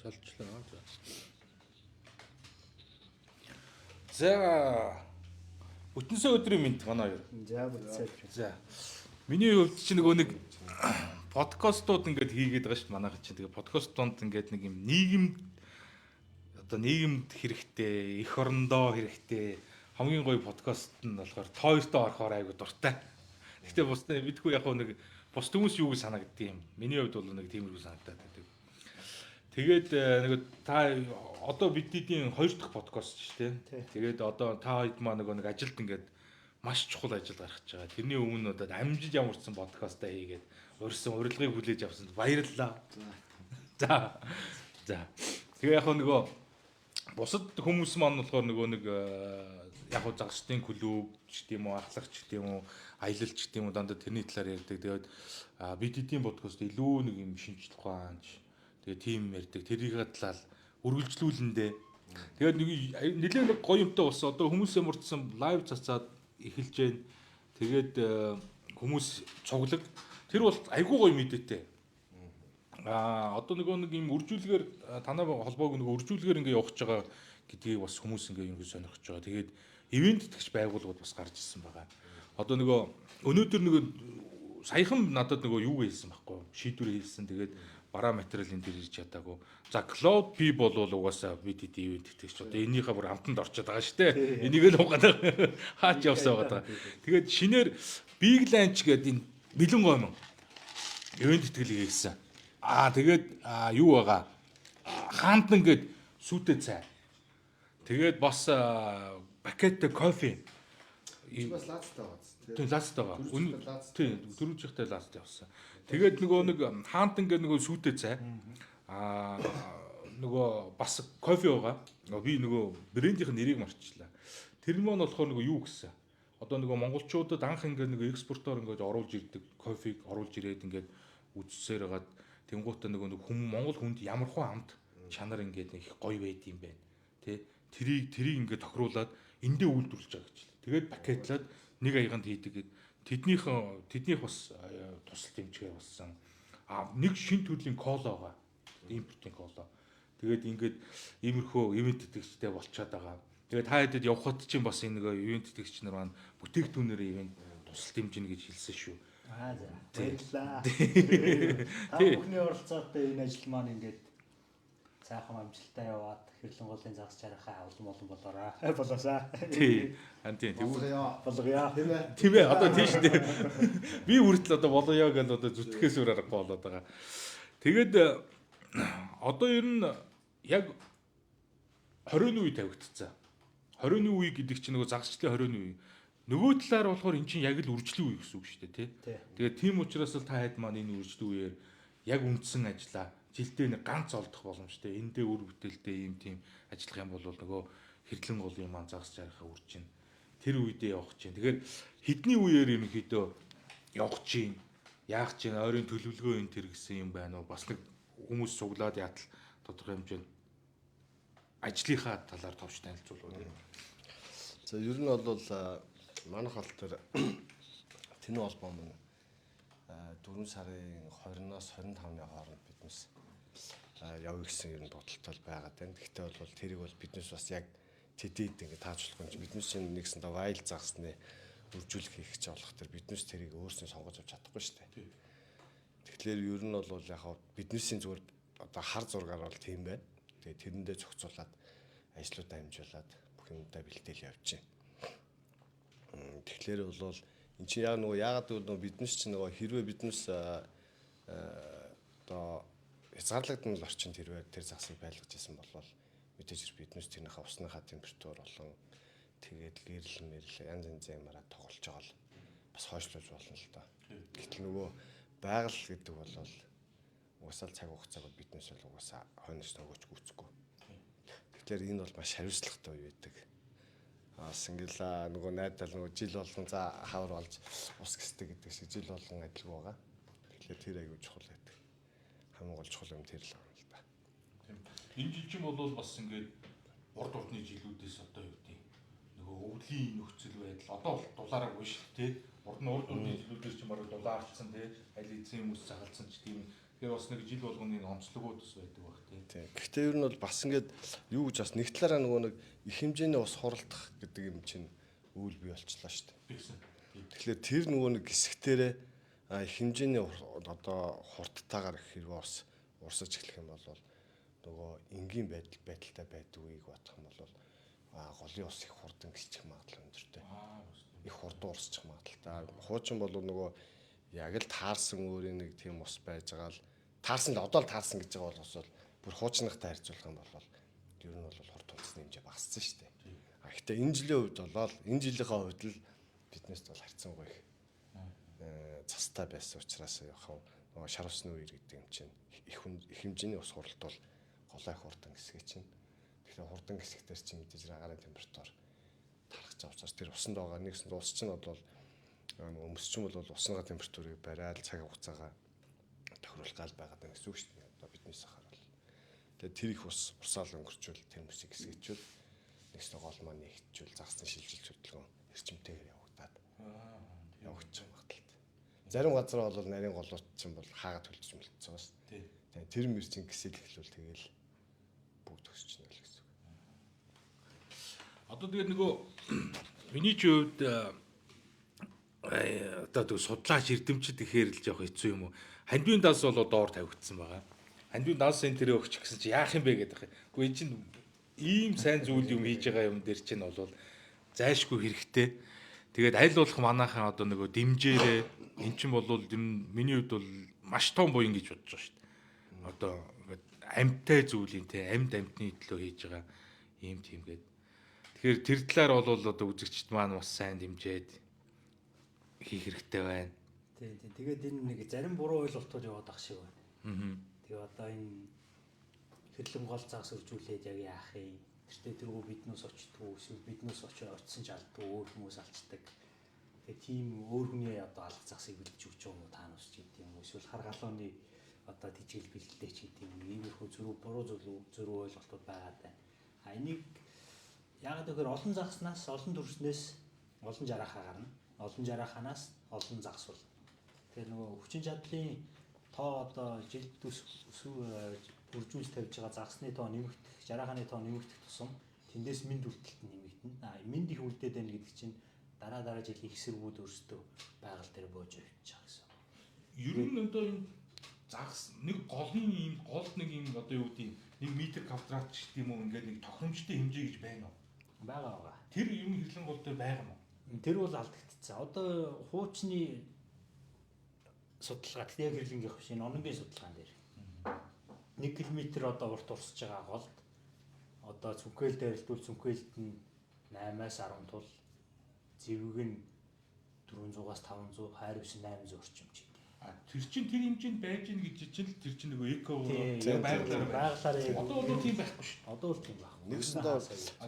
Солжлоо. За. За. Бүтэнсэн өдрийн мэнд манай хоёр. За, бүтсэн өдөр. За. Миний хувьд чи нөгөө нэг подкастууд ингээд хийгээд байгаа шүү дээ манайх чинь. Тэгээ подкаст донд ингээд нэг юм нийгэм одоо нийгэмд хэрэгтэй, эх орондоо хэрэгтэй хамгийн гоё подкаст нь болохоор та хоёртой орохоор айгу дуртай. Гэхдээ бус мэдгүй яг нэг бус хүмүүс юу гэж санагддаг юм. Миний хувьд бол нэг тиймэрхүү санагдаад байдаг. Тэгээд нэг та одоо бидний хоёр дахь подкаст шүү дээ. Тэгээд одоо та хоёрд маа нөгөө нэг ажилд ингээд маш чухал ажил гаргаж байгаа. Тэрний өмнө одоо амжиж ямарчсан подкастаа хийгээд урьсан урилгыг хүлээж авсанд баярлалаа. За. За. Тэгээ яг нөгөө бусад хүмүүс маань болохоор нөгөө нэг яг хуу загасчдын клуб ч гэдэм үү, ахлагч гэдэм үү, аялалч гэдэм үү, дандаа тэрний талаар ярьдаг. Тэгээд бидний подкаст илүү нэг юм шинжлэх ухаанч тэгээ тим ярьдаг. Тэрийг талаар үргэлжлүүлэндээ. Тэгээд нэг нэлээд нэг гоё юмтай болсон. Одоо хүмүүс ямарчсан live цацаад эхэлж байна. Тэгээд хүмүүс цуглаг. Тэр бол айгүй гоё мэдээтэй. Одоо нөгөө нэг юм үржүүлгээр танай холбоог нөгөө үржүүлгээр ингээ явах гэж байгаа гэдгийг бас хүмүүс ингээ юм сонирхож байгаа. Тэгээд ивент тэтгэж байгууллагууд бас гарч ирсэн байгаа. Одоо нөгөө өнөөдөр нөгөө саяхан надад нөгөө юу хэлсэн байхгүй шийдвэр хэлсэн. Тэгээд бараа материалын дээр ирж чадаагүй. За, Cloud P бол угаасаа BTD ивент тэтгэж одоо энийхээ бүр амтанд орчод байгаа шүү дээ. Энийг л угаад хаач явсаа байгаа. Тэгээд шинээр Big Lunch гэдэг энэ бэлэн гомон ивент тэтгэлэг хийсэн. Тэгээд юу байгаа? Хаант ингээд сүйтэй цай. Тэгээд бас пакет кофе. Чи бас лаацтай байгаа. Тийм, лаацтай байгаа. Тийм, дөрөв жилтэй лаацтай явсан. Тэгээд нөгөө нэг хаант ингээд нөгөө сүйтэй цай. Нөгөө бас кофе байгаа. Би нөгөө брендийнх нь нэрийг марчлаа. Тэр маань болохоор нөгөө юу гэсэн? Одоо нөгөө монголчуудад анх ингээд нөгөө экспортоор ингээд оруулж ирдэг кофег оруулж ирээд ингээд үзсээр хагаад тэнгуутаа нөгөө нэг хүм монгол хүнд ямар хуу амт чанар ингээд их гоё байд юм бэ. Тэ? Тэрийг ингээд тохируулаад эндээ үйлдвэрлэж байгаа гэж. Тэгээд пакетлаад нэг аяганд хийдэг гэд тэднийх бас тусал дэмжигээр болсон. Нэг шин төрлийн кола байгаа. Импортын кола. Тэгээд ингээд иймэрхүү ивент тэтгэгчтэй болчиход байгаа. Тэгээд та хэдэд явхад чинь бас энэ нөгөө ивент тэтгэгч нар маань бүтээгдэхүүнээр ивент тусал дэмжинэ гэж хэлсэн шүү. За. Баярлалаа. Та бүхний оролцоотой энэ ажил маань ингээд сайхан амжилттай яваад хэрлэн голын загас чарахаа улам олон болоорой. Болоосаа. Тий. Хан тий. Болгоё. Болгоё. Тийм ээ. Тийм ээ. Одоо тийш дээ. Би хүртэл одоо болгоё гэж одоо зүтгэхээс өөр аргагүй болоод байгаа. Тэгээд одоо ер нь яг 20-ны үе тавигдцсан. 20-ны үе гэдэг чинь нөгөө загасчлалын 20-ны үе. Нөгөө талаар болохоор эн чинь яг л үржлийн үе гэсэн үг шүү дээ, тий. Тэгээд тийм учраас л та хэд маань энэ үржлийн үеэр яг үндсэн ажлаа жилдээ нэг ганц олдох боломжтой. Эндээ үр бүтээлтэй ийм тийм ажиллах юм бол нөгөө хэрлэн голын маань загас жаргахаа үрж чинь. Тэр үедээ явах чинь. Тэгэхээр хэдний үеэр ерөнхийдөө явах чинь, яах чинь, ойрын төлөвлөгөө энэ төр гэсэн юм байна уу? Бас нэг хүмүүс цуглаад яатал тодорхой хэмжээнд ажлынхаа талаар товч танилцуулбал. За, ер нь бол манайх бол тэр тэнүү холбоо маань 4 сарын 20-ноос 25-ны хооронд биднес явъя гэсэн ер нь бодолтой байгаад байна. Гэхдээ бол тэрийг бол биднес бас яг тэдэд ингээд тааж болохгүй юм чи биднес чинь нэгсэндээ вайл загсны үржүүлэх хийх гэж болох тэр биднес тэрийг өөрсдөө сонгож авч чадахгүй шүү дээ. Тэгэхээр ер нь бол яг биднесийн зүгээр одоо хар зургаар бол тийм байна. Тэгээ тэрэндээ зохицуулаад ажлуудаа амжуулаад бүх юмдаа бэлдээл явж байна. Тэгэхээр бол эн чинь яг нөгөө яагаад гэвэл нөгөө биднес чинь нөгөө хэрвээ биднес одоо хязгаарлагдмал орчинд хэрвээ тэр загсыг байлгаж исэн бол мэдээж хэрэг биднес тэрнийхээ усныхаа температур болон тэгээд гэрэл мэрэл янз янзын юмараа тоглож байгаа л бас хойшлуулж болно л доо. Гэтэл нөгөө байгаль гэдэг бол угаасаа цаг хугацааг бол биднес бол угаасаа хойноос нөгөөч гүйцэхгүй. Тэгэхээр энэ бол маш хариуцлагатай үе байдаг. Бас ингээл нөгөө найдал нөгөө жил болгон за хавар болж ус гисдэг гэдэг шиг жил болгон адилгүй байгаа. Тэгэхээр тэр аягүй чухал байдаг. Хамгийн гол чухал юм тэр л байна л да. Тийм. Энэ жил чинь бол бас ингээд урд урдны жилүүдээс одоо юу гэдэг нөгөө өвлийн нөхцөл байдал одоо бол дулаараагүй шүү дээ. Урд нь урд урдны жилүүдээс чинь бараг дулаалцсан тий. Аль эзэн хүмүүс загалцсан ч тийм Тэгэхээр бас нэг жил болгоны онцлогууд бас байдаг байх тий. Тийм. Гэхдээ ер нь бол бас ингээд юу гэж бас нэг талаараа нөгөө нэг их хэмжээний ус хуралдах гэдэг юм чинь үйл бий болчлаа шүү дээ. Тэгсэн. Тэгэхээр тэр нөгөө нэг хэсэгтэрээ их хэмжээний одоо хурдтайгаар хэрвээ ус урсаж эхлэх юм бол нөгөө энгийн байдал байдалтай байдаг үеийг бодох юм бол голын ус их хурдан гисчих магадлал өндөртэй. Их хурдан урсчих магадлалтай. Хуучин бол нөгөө яг л таарсан өөрийн нэг тийм ус байж байгаа л таарсан л одоо л таарсан гэж байгаа бол ус бол бүр хуучныхтай харьцуулах юм бол ер нь бол хурд тунцны хэмжээ багассан шүү дээ. А гэхдээ энэ жилийн хувьд болоод энэ жилийнхээ хувьд л биднээс бол харьцангуй их цастай байсан учраас яг нөгөө шар усны үер гэдэг юм чинь их хэмжээний ус хуралд бол голоо их хурдан хэсгээ чинь. Тэгэхээр хурдан хэсэгтэр чинь мэдээж агаарын температур тарах гэж учраас тэр усанд байгаа нэгсэн ус чинь бол өмсчин бол усныхаа температурыг бариад цаг хугацаагаа тохируулах гал байгаад байна гэсэн үг шүү дээ. Одоо бидний сахаар бол. Тэгээд тэр их ус урсаал өнгөрчүүл тэр мөсийг хэсгээчүүл нэгсэн гол маань нэгтжүүл загсны шилжилт хөдөлгөөн эрчимтэйгээр явагдаад явагдчих магадлалтай. Зарим газар бол нарийн голууд чинь бол хаагаад төлдөж мэлтсэн байгаа шүү дээ. Тэгээд тэр мөр чинь гисэл эхлүүл тэгэл бүгд өсчихнө л гэсэн үг. Одоо тэгээд нөгөө миний ч хувьд одоо тэг судлаач эрдэмчд гэхээр л жоох хэцүү юм уу. Хандвийн данс бол доор тавигдсан байгаа. Хандвийн данс центрээ өгч гэсэн чи яах юм бэ гэдэг. Үгүй эн чинь ийм сайн зүйл юм хийж байгаа юм дээр чинь бол зайлшгүй хэрэгтэй. Тэгээд аль болох манайхан одоо нөгөө дэмжээрээ эн чинь бол ер нь миний хувьд бол маш том буян гэж бодож байгаа шүү дээ. Одоо ингээд амьтай зүйлийн те амьд амьтны төлөө хийж байгаа ийм тийм гээд. Тэгэхээр тэр талаар бол одоо үзэгчд маань бас сайн дэмжиж хийх хэрэгтэй байна. Тийм тийм. Тэгээд энэ нэг зарим буруу ойлголтууд яваад ах шиг байна. Тэгээ одоо энэ хэрлэн гол загас өржүүлээд яг яах юм? Тэртээ тэргүй биднээс очтгоо эсвэл биднээс очиж очисон ч алддаг өөр хүмүүс алчдаг. Тэгээ тийм өөр хүний одоо алга загсыг бэлдэж өгч байгаа юм уу та нас ч гэдэг юм уу эсвэл хар галууны одоо тижэл бэлдэлтэй ч гэдэг юм уу. Иймэрхүү зөрүү буруу зүйлүү зөрүү ойлголтууд байгаад байна. А энийг яагаад гэхээр олон загаснаас олон төрснөөс олон жараахаа гарна. Олон жарааханаас олон загас болно. Тэгэхээр нөгөө хүчин чадлын тоо одоо жилд үржүүлж тавьж байгаа загасны тоо нэмэгдэх, жарааханы тоо нэмэгдэх тусам тэндээс мэд үлдэлт нь нэмэгдэнэ. А мэд их үлдээд байна гэдэг чинь дараа дараа жил их сэргүүд өөрсдөө байгаль дээр бууж явчих гэсэн. Ер нь одоо энэ загас нэг голын ийм гол нэг ийм одоо юу гэдэг нэг метр квадрат ч гэдэг юм уу ингээд нэг тохиромжтой хэмжээ гэж байна уу? Байгаа байгаа. Тэр юм хэрлэн гол дээр байгаа юм уу? Тэр бол алдагдцсан. Одоо хуучны судалгаа яг хэрлэнгийнх биш энэ ононгийн судалгаан дээр 1 км одоо урт урсж байгаа голд одоо цүнхэл дээрэлдвэл цүнхэлд нь 8-аас 10 тул, зэвэг нь 400-аас 500, хайр ус 800 орчим ч гэдэг. А тэр чинь тэр хэмжээнд байж гин гэж чинь л тэр чинь нөгөө эко байгалаар одоо бол тийм байхгүй шүү. Одоо бол тийм байхгүй. Нэгсэндээ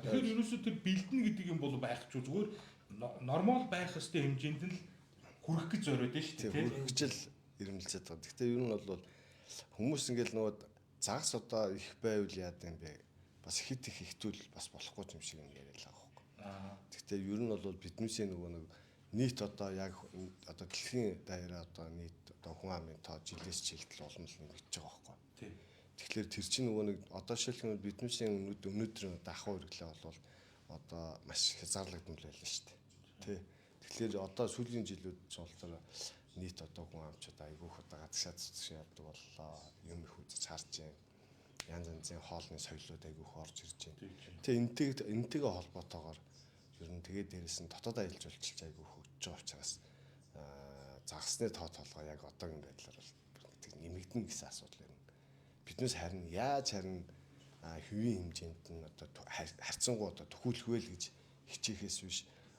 тэгэхээр ерөөсөө тэр бэлдэнэ гэдэг юм бол байх ч зүгээр нормал байх ёстой хэмжээнд нь л хүрэх гэж зориод байна шүү дээ. Хүрэх гэж л ирмэлзээд байгаа. Гэхдээ ер нь бол хүмүүс ингээл нөгөө загас одоо их байвал яад юм бэ? Бас хит их ихтүүл бас болохгүй юм шиг юм яриад л байгаа байхгүй. Гэхдээ ер нь бол биднээсээ нөгөө нэг нийт одоо яг одоо дэлхийн даяараа одоо нийт одоо хүн амын тоо жилээс жилд л улам л нэмэгдэж байгаа байхгүй. Тэгэхээр тэр чинь нөгөө нэг одоо жишээлбэл биднээсээ өнөөдөр одоо ахуй хэрэглээ бол одоо маш хязгаарлагдмал байлаа шүү дээ. Тэ. Тэгэхээр одоо сүүлийн жилүүд ч болохоор нийт одоо хүн амчууд айгүйх одоо гадагшаа цэцгш явдаг боллоо. Юм их үзэж харж байна. Янз янзын хоолны соёлууд айгүйх орж ирж байна. Тэгээ энтэйгээ холбоотойгоор ер нь тэгээ дээрэс нь дотоод аялал жуулчлалч айгүйх хөгжиж байгаа учраас загасны тоо толгой яг одоогийн байдлаар бол нэмэгдэнэ гэсэн асуудал юм. Биднээс харин яаж харин хэвийн хэмжээнд нь одоо харьцангуй одоо төхүүлэх вэ л гэж хичээхээс биш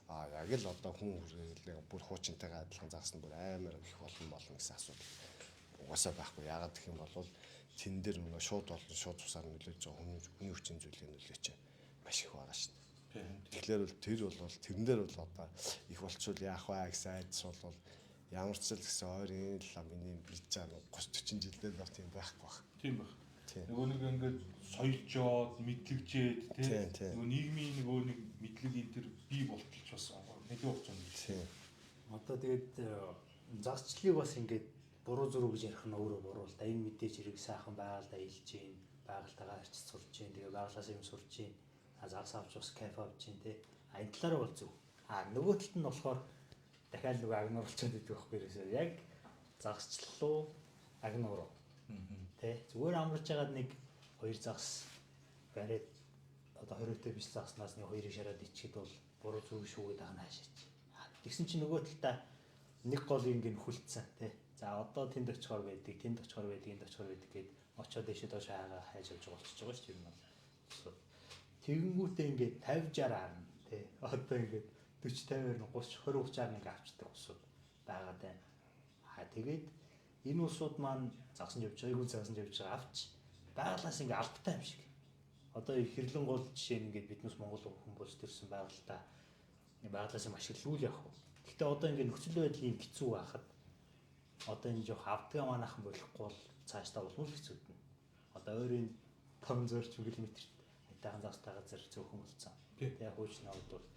а яг л одоо хүн хүрээлээ бүр хуучинтайгаа адилхан загас нь бүр амар их болно болно гэсэн асуудал угаасаа байхгүй. Яагаад гэх юм бол тэн дээр нөгөө шууд болон шууд цусаар нөлөөлж байгаа хүний хүчин зүйлийн нөлөө чинь маш их байгаа шүү дээ. Тэгэхээр бол тэр бол тэрэн дээр бол одоо их болчвол яах вэ гэсэн айдас бол ямар ч л гэсэн ойрын л миний мэдж байгаа 30 40 жилдээ л тийм байхгүй баг. Тийм баг. Нөгөө нэг ингээд соёлжоод, мэдлэгжээд тий. Нөгөө нийгмийн нөгөө нэг мэдлэг энэ төр бий болтолч бас нэлээд хугацаанд. Тийм. Одоо тэгээд загасчлалыг бас ингээд Буруу зүрх гэж ярих нь өөрөө буруу л да. Энэ мэдээж хэрэг сайхан байгальд аялж гин, байгальтайгаа харьцаж сурж гин, тэгээ байгалаас юм сурж гин. А загас авч бас кайф авч гин те. А энэ талаараа бол зөв. А нөгөө талд нь болохоор дахиад нөгөө агнуур болчиход идэх байхгүй ерөөсөө. Яг загасчлалуу агнуур. Тэ зүгээр амарч байгаад нэг хоёр загас бариад одоо 20-тэй биш загаснаас нэг хоёрыг шараад ичхэд бол буруу зүг шүү гэдэг нь хаашаач. Тэгсэн чинь нөгөө талдаа нэг гол ингэ нөхөлдсөн тий. За одоо тэнд очихоор байдаг, тэнд очихоор байдаг, энд очихоор байдаг гэд очоод дэшээ доош хайгаа хайж авч байгаа болчихж байгаа шүү дээ. Ер нь бол. Тэгэнгүүтээ ингээд 50 60 арна тий. Одоо ингээд 40 50-аар 30 20 30-аар ингээ авчдаг усуд байгаад байна. Аа тэгээд энэ усуд маань загсан явж байгаа, игүүл загсан явж байгаа авч байгалаас ингээ албатай юм шиг. Одоо хэрлэн гол жишээ нь ингээд биднээс Монгол хүн болж төрсэн байгальтай байгалаас юм ашиглавал яах вэ? Гэхдээ одоо ингээд нөхцөл байдал ийм хэцүү байхад одоо энэ жоох авдгаа манайхан болохгүй бол цаашдаа улам л хэцүүднэ. Одоо ойрын 500 км-т айтайхан загастай газар зөөхөн болцсон. Тэгээ хууч навд бол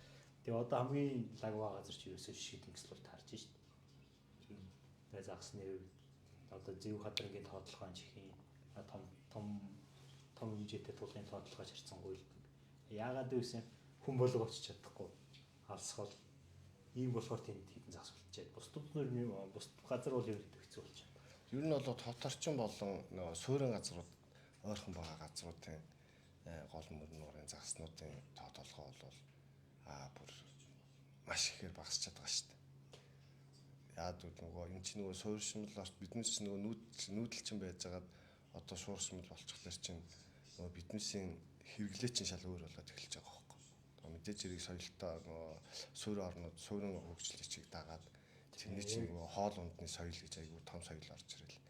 тэгээ одоо хамгийн лагваа газар чи ерөөсөө шийдэн гэсэл бол таарч шít. Тэгээ загасны хувьд одоо зөв хадар ингээд тоотлогоо чихийн том том том хэмжээтэй тулгын тоотлогоо харьцангуй л. Яагаад гэвэл хүн болго очиж чадахгүй алсгал ийм болохоор тэнд хідэн загас болчихээд бусдад нь бусд газар бол ерөнхийдөө хэцүү болчиход. Ер нь бол тот орчин болон нөгөө суурин газрууд ойрхон байгаа газруудын гол мөрөн нуурын загаснуудын тоо толгой бол бүр маш ихээр багасчаад байгаа шүү дээ. Яад гэвэл нөгөө энэ чинь нөгөө суурьшмал орт биднес чинь нөгөө нүүдэлчин байжгаад одоо шууршмал болчихлоор чинь нөгөө биднесийн хэрэглээ чинь шал өөр болоод эхэлж байгаа байхгүй. Мэдээж хэрэг соёлтой нөгөө суурин орнууд суурин хөгжлийг чиг дагаад тэрний чинь нөгөө хоол ундны соёл гэж айгүй том соёл орж ирэл.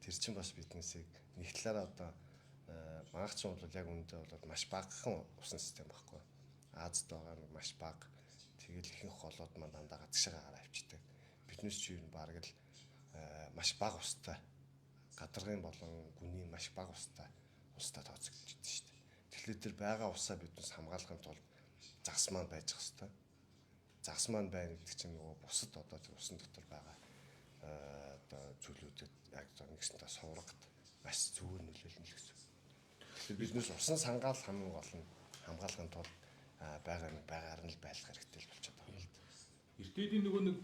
Тэр чинь бас биднесийг нэг талаараа одоо манайх чинь бол яг үүндээ бол маш багахан усан систем байхгүй. Азад байгаа нэг маш бага. Тэгэл ихэнх холоод маань дандаа гадагшаа гараа авчидаг. Биднес чи ер нь бараг л маш бага устай гадаргын болон гүний маш бага устай устай тооцогдож идэв шүү дээ. Тэгэхээр тэр байгаа усаа биднес хамгаалахын тулд загас маань байж ах хэвээр. Загас маань байна гэдэг чинь нөгөө бусад одоо тэр усан дотор байгаа одоо зүйлүүдэд яг нэгсэнтэй суврагт маш зүгээр нөлөөлнө л гэсэн. Тэгэхээр биднес усан сангаал хамгийн гол нь хамгаалахын тулд байгаа нэг байгаар нь л байх хэрэгтэй л болчиход байгаа юм л да. Эрдээдийн нөгөө нэг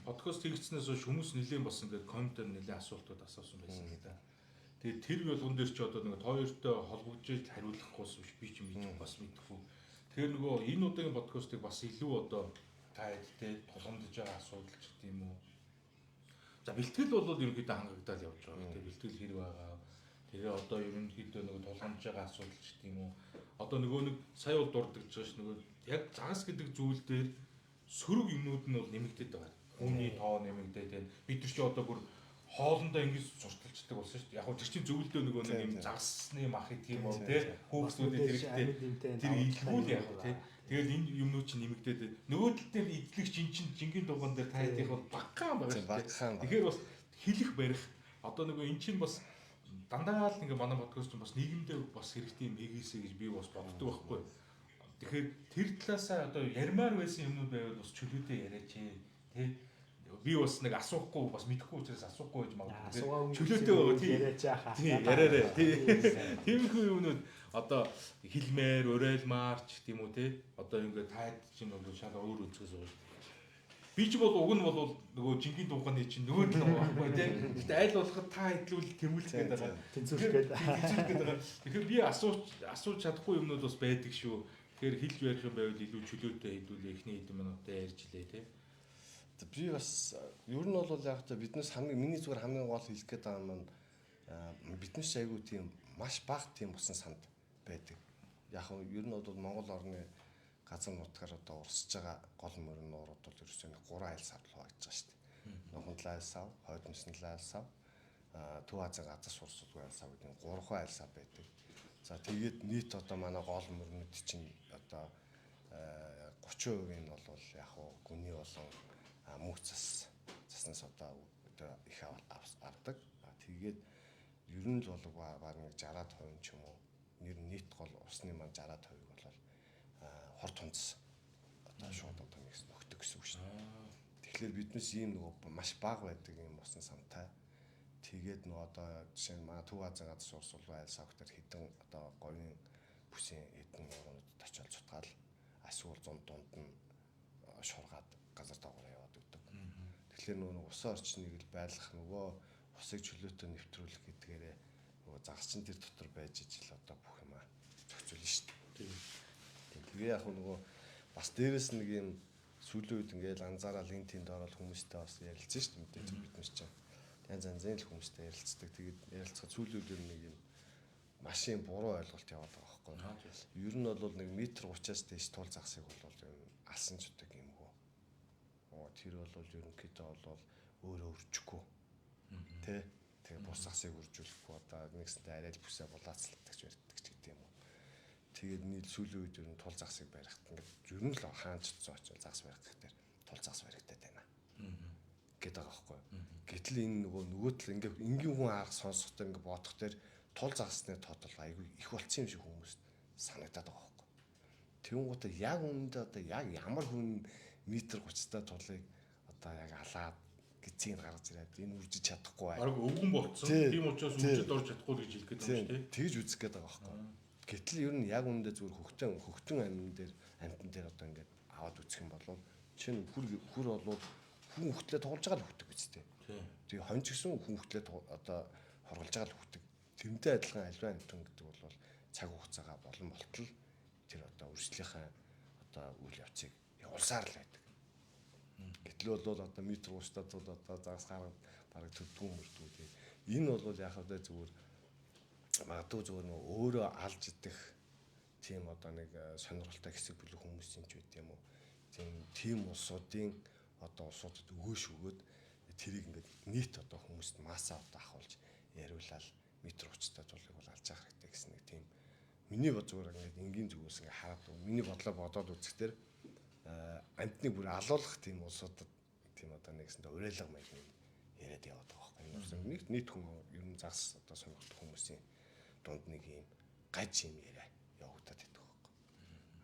подкаст хийгдснээс хойш хүмүүс нэлээд бас ингээд комментээр нэлээд асуултууд асуусан байсан л да. Тэгээд тэр болгон дээр чи одоо нэг хоёртой холбогдож хариулахгүй биш би чи мэдэх бас мэдэхгүй. Тэгэхээр нөгөө энэ удаагийн подкастыг бас илүү одоо та хэдтэй тулгамдж байгаа асуудал ч гэдэм юм уу. За бэлтгэл бол ерөнхийдөө хангагдаад явж байгаа. Тэгээ бэлтгэл хэрэг байгаа. Тэгээ одоо ерөнхийдөө нөгөө тулгамдж байгаа асуудал ч гэдэм юм уу. Одоо нөгөө нэг сая бол дурддагж байгаа ш нөгөө яг загас гэдэг зүйл дээр сөрөг юмнууд нь бол нэмэгдээд байгаа. Хүмүүний тоо нэмэгдээд байна. Бид нар чи одоо бүр хоолндоо ингэж сурталчдаг болсон шүү дээ. Яг хөө тэр чинь зөвлөдөө нөгөө нэг юм загасны мах гэх юм уу те хүүхдүүдэд хэрэгтэй тэр илгүүл яг те. Тэгэл энэ юмнууд чинь нэмэгдээд нөгөө тал дээр эзлэгч эн чинь жингийн дугуйн дээр та хэдийнх бол багахан байгаа шүү дээ. Тэгэхээр бас хэлэх барих одоо нөгөө эн чинь бас дандаа л ингээ манай подкаст чинь бас нийгэмдээ бас хэрэгтэй юм хийгээсэй гэж би бас боддог байхгүй. Тэгэхээр тэр талаасаа одоо ярмаар байсан юмнууд байвал бас чөлөөтэй яриач тий. Би бас нэг асуухгүй бас мэдэхгүй учраас асуухгүй байж магадгүй. Чөлөөтэй байгаа тий. Яриач яхаа. Тий, яриарэ тий. Тиймэрхүү юмнууд одоо хэлмээр, урайлмаар ч гэдэм үү тий. Одоо ингээ таад чинь бол шал өөр өнцгөөс байгаа шүү дээ. Би ч бол уг нь бол нөгөө жингийн дууганы чинь нөгөө л байгаа байхгүй тий. Гэтэ аль болоход та хэдлүүл тэмүүлэх гээд байгаа. Тэнцвүүлэх гээд. Тэнцвүүлэх гээд байгаа. Тэгэхээр би асууж чадахгүй юмнууд бас байдаг шүү. Тэгэхээр хэлж барих юм байвал илүү чөлөөтэй хэдүүлээ эхний хэдэн минутаа ярьж лээ тий. Би бас ер нь бол яг та биднес хамгийн миний зүгээр хамгийн гол хэлэх гээд байгаа юм нь биднес айгүй тийм маш бага тийм усан санд байдаг. Яг нь ер нь бол Монгол орны газар нутгаар одоо урсж байгаа гол мөрөн нуурууд бол ерөөсөө нэг 3 айл сав л хуваагдж байгаа шүү дээ. Нухандлаа айл сав, Хойд Мөснөлөө айл сав, Төв Азийн газар сурсалгүй айл сав гэдэг 3 айл сав байдаг. За тэгээд нийт одоо манай гол мөрнүүд чинь одоо 30% нь бол яг уу гүний болон мөнх цас цаснаас одоо их авдаг. Тэгээд ер нь л бол баг нэг 60% ч юм уу нэр нийт гол усны маань 60%-ыг бол хор тунц одоо шууд одоо нэг нөхдөг гэсэн үг шүү дээ. Тэгэхээр биднес ийм нөгөө маш бага байдаг ийм усан самтай. Тэгээд нөө одоо жишээ нь манай Төв Азийн газар сурсуулгын айл савхтар хэдэн одоо говийн бүсийн хэдэн нууруудад очиод цутгаал эсвэл зун дунд нь шургаад газар доогоор яваад өгдөг. Тэгэхээр нөгөө усан орчныг л байлгах нөгөө усыг чөлөөтэй нэвтрүүлэх гэдгээрээ нөгөө загас чинь тэр дотор байж ижил одоо бүх юм зохицуулна шүү дээ. Тэгээ яг нөгөө бас дээрэс нэг юм сүүлийн үед ингээл анзаараад энэ тэнд ороод хүмүүстэй бас ярилцсан шүү дээ. Мэдээж бид нар чинь янз янзын л хүмүүстэй ярилцдаг. Тэгээд ярилцахад сүүлийн үед нэг юм маш юм буруу ойлголт яваад байгаа байхгүй. Ер нь бол нэг метр 30-аас дээш тул загсыг бол ер нь алсан ч үдэг юмгүй. Тэр бол ерөнхийдөө бол өөрөө өрчихгүй. Тэ? Тэгээ бус загсыг үржүүлэхгүй одоо нэгсэнтэй арай л бүсээ булаацалдаг ч барьдаг ч гэдэг юм уу. Тэгээд нийл сүүлийн үед ер нь тул загсыг барихт ингээд ер нь л хаанч очиж загас барих тэгэхээр тул загас баригдаад байна гэдэг байгаа байхгүй. Гэтэл энэ нөгөө тал ингээд энгийн хүн арга сонсохдоо ингээд бодох дээр тул загасны тоотол айгүй их болцсон юм шиг хүмүүст санагдаад байгаа байхгүй. Тэнгуутаа яг үүндээ одоо яг ямар хүн метр 30-та тулыг одоо яг алаад гизийг гаргаж ирээд энэ үржиж чадахгүй байх. Бараг өвгөн болцсон. Тийм учраас үржид орж чадахгүй гэж хэлэх гээд байгаа юм шүү дээ. Тэгж үзэх гээд байгаа байхгүй. Гэтэл ер нь яг үүндээ зүгээр хөхтөн амьтан дээр одоо ингээд аваад үзэх юм бол чинь хүр болвол хүн хөхтлээ тоглож байгаа л хөхтөг биз дээ. Тэгээ хонь ч гэсэн хүн хөхтлээ одоо хорголж байгаа л хөхтөг. Тэрнтэй адилхан альва амьтан гэдэг бол цаг хугацаагаа болон болтол тэр одоо үржлийнхаа одоо үйл явцыг явуулсаар л байдаг. Гэтэл бол одоо метр 30-таа тул одоо загас гараад бараг төрдгүүн мөрдгүү. Тэгээ энэ бол яг хавьдаа зүгээр магадгүй зүгээр нөгөө өөрөө алж идэх тийм одоо нэг сонирхолтой хэсэг бүлэг хүмүүсийн ч байт юм уу. Тийм улсуудын одоо улсуудад өгөөш өгөөд тэрийг ингээд нийт одоо хүмүүст масса одоо ахуулж яриулаад метр 30-таа тулыг бол алж явах хэрэгтэй гэсэн нэг тийм миний бод зүгээр ингээд энгийн зүгээс ингээд хараад миний бодлоо бодоод үзэхдээ амьтныг бүр алуулах тийм улсуудад тийм одоо нэгсэндээ уриалга маяг юм яриад яваад байгаа байхгүй. Энэ бас нэг нийт хүн ер нь загас одоо сонирхолтой хүмүүсийн дунд нэг юм гаж юм яриа явагдаад байдаг байхгүй.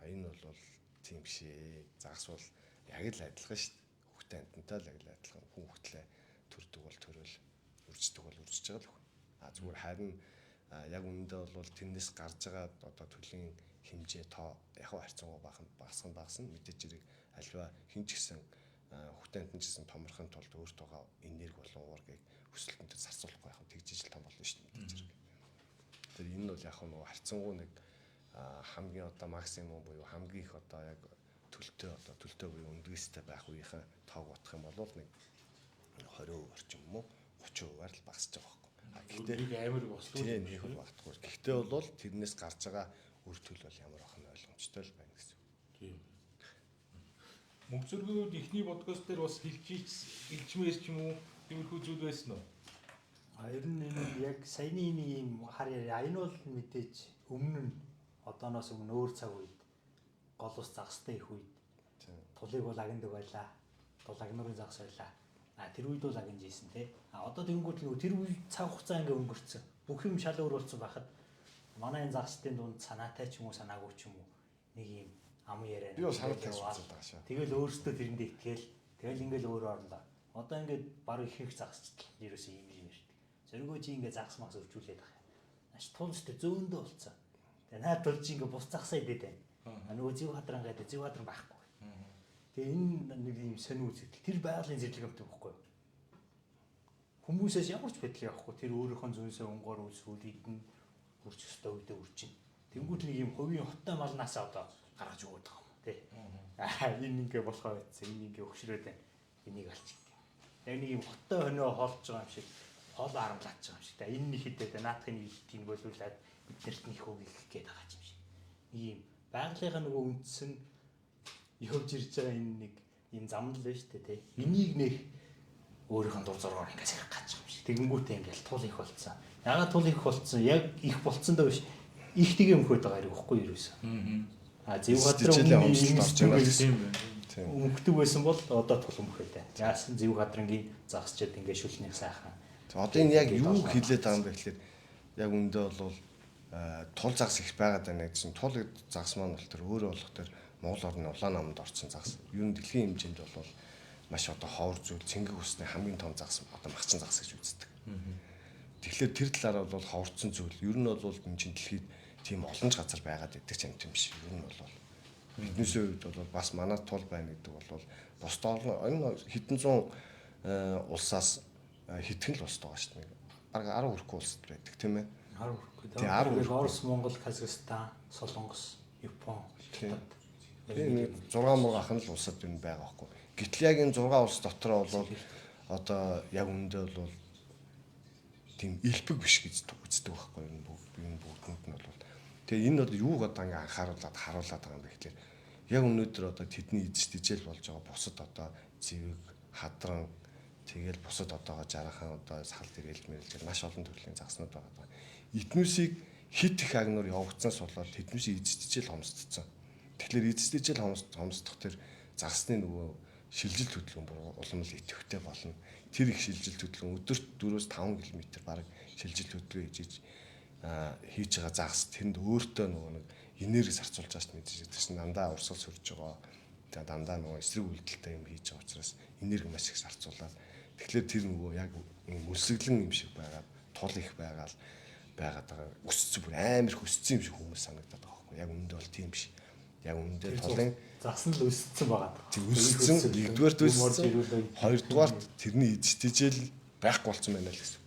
А энэ бол тийм биш ээ. Загас бол яг л адилхан шүү дээ. Хөхтэй амьтантай л яг л адилхан. Хүн хөхтлээ төрдөг бол төрөөл, үрждэг бол үржиж байгаа л хүн. А зүгээр харин яг үнэндээ бол тэрнээс гарч байгаа одоо төлийн хэмжээ тоо яг харьцангуй багасхан багасна мэдээж хэрэг альва хин ч гэсэн хөхтөн амьтан ч гэсэн томорхын тулд өөртөөгөө энерги болон уургийг өсөлтөн дээр зарцуулахгүй яг тэгж ижил том болно шүү дээ мэдээж хэрэг. Тэр энэ нь бол яг нөгөө харьцангуй нэг хамгийн одоо максимум буюу хамгийн их одоо яг төлтөө буюу өндгөөстэй байх үеийнхээ тоог бодох юм бол нэг 20% орчим юм уу 30%-аар л багасж байгаа байхгүй. Гэхдээ нэг амар бослоо. Тийм нэг бол багтахгүй. Гэхдээ бол тэрнээс гарч байгаа үр төл бол ямар ах нь ойлгомжтой л байна гэсэн. Тийм. Мөнгөзөргөө эхний подкаст дээр бас хэлчмээр ч юм уу тиймэрхүү зүйл байсан уу? А ер нь энэ яг саяны нэг юм хар яриа. Энэ бол мэдээж өмнө нь одооноос өмнө өөр цаг үед гол ус загастай их үед тулыг бол агнадаг байлаа. Тул агнуурын загас байлаа. А тэр үед бол агнаж ийсэн тий. А одоо тэгэнгүүт нөгөө тэр үе цаг хугацаа ингээ өнгөрцөн. Бүх юм шал өөр болсон байхад манай энэ загасчдын дунд санаатай ч юм уу санаагүй ч юм уу нэг юм ам яриа. Би санаатай асуудал байгаа шүү. Тэгэл өөрсдөө тэрэндээ итгээл тэгэл ингээл өөр орлоо. Одоо ингээд баг их загасчд л ерөөсөө юм юм ярьдаг. Зоригоо чи ингээд загас мас өржүүлээд байгаа юм. Наач тул өстө зөөндөө болцсон. Тэгээ наад тул чи ингээд бус загасаа идэт байна. А нөгөө зэв хадран гэдэг зэв хадран байхгүй. Тэгээ энэ нэг юм сонир үзэгдэл. Тэр байгалийн зэрлэг юмтай байхгүй юу? Хүмүүсээс ямар ч байдал явахгүй. Тэр өөрийнхөө зүнсээ онгоор үлсүүл идэн үрч өстой үедээ үрчин. Тэнгүүт нэг юм хувийн хоттой малнаасаа одоо гаргаж өгöd байгаа юм тий. Аа энэ ингээ болохоо байцсан. Энэ ингээ өгшрөөд байна. Энийг алчих гэх. Яг нэг юм хоттой хоноо хоолж байгаа юм шиг хоолоо харамлаач байгаа юм шиг. Та энэ нэг хэдээд наадахын нийлтийг болиулаад биднэрт нэг хөг их гээд байгаа юм шиг. Нэг юм байгалийнхаа нөгөө үндсэн явж ирж байгаа энэ нэг юм зам л байна шүү дээ тий. Энийг нэх өөрийнх нь дур зоргоор ингээс ярих гэж байгаа юм шиг. Тэгэнгүүтээ ингээл тул их болцсон. Ягаад тул их болцсон? Яг их болцсон даа биш. Их тгээ өмхөд байгаа хэрэг үхгүй юу ерөөсөө. А зэв газар өмхдөг байсан бол одоо тул өмхөд байна. Яасан зэв гадрангийн загасчид ингээ шүлнийг сайхан. Одоо энэ яг юу хэлээд байгаа юм бэ гэхлээр яг үндэ бол тул загас их байгаад байна гэсэн. Тул загас маань бол тэр өөрөө болох тэр Монгол орны улаан намд орсон загас. Ер нь дэлхийн хэмжээнд бол маш одоо ховор зүйл цэнгэг усны хамгийн том загас одоо махчин загас гэж үздэг. Тэгэхээр тэр талаараа бол ховорцсон зүйл. Ер нь бол энэ чинь дэлхийд тийм олон ч газар байгаад байдаг ч юм тийм биш. Ер нь бол биднээсээ хувьд бол бас манай тул байна гэдэг бол бусд орн энэ хэдэн зуун улсаас хэдхэн л улс байгаа шүү дээ. Бараг 10 хүрэхгүй улсад байдаг тийм ээ. 10 хүрэхгүй. Тийм 10 Орос, Монгол, Казахстан, Солонгос, Япон, Хятад. Тийм 6 мургахан л улсад юм байгаа байхгүй. Гэтэл яг энэ 6 улс дотроо бол одоо яг үүндээ бол тийм элбэг биш гэж үздэг байхгүй энэ бүгд энэ бүгдэнд нь бол. Тэгээ энэ бол юуг одоо ингээ анхааруулад харуулад байгаа юм бэ гэхлээр яг өнөөдөр одоо тэдний эзэж тижэл болж байгаа бусад одоо зэвэг, хадран тэгэл бусад одоогоо жарахан одоо сал дэрэл мэрэл маш олон төрлийн загаснууд байгаа. Эднүсийг хит их агнуур явагдсанаас болоод тэднүсийн эзэж тижэл хомсдсон. Тэгэхээр эзэж тижэл хомсдох тэр загасны нөгөө шилжилт хөдөлгөөн улам л идэвхтэй болно. Тэр их шилжилт хөдөлгөөн өдөрт 4-5 км бараг шилжилт хөдөлгөөн хийж хийж байгаа загас тэнд өөртөө нөгөө нэг энерги зарцуулж байгаа шүү дээ. Тэр чинь дандаа урсгал сөрж байгаа. Тэгээ дандаа нөгөө эсрэг үйлдэлтэй юм хийж байгаа учраас энерги маш их зарцуулаад тэгэхээр тэр нөгөө яг мөсөглөн юм шиг байгаад тул их байгаал байгаад байгаа. Өссөн бүр амар их өссөн юм шиг хүмүүс санагдаад байгаа байхгүй. Яг үүндээ бол тийм биш. Яг үүндээ тулын загас нь л өссөн байгаа. Тийм өссөн. Нэгдүгээрт өссөн. Хоёрдугаарт тэрний эзэж тижэл байхгүй болсон байна л гэсэн.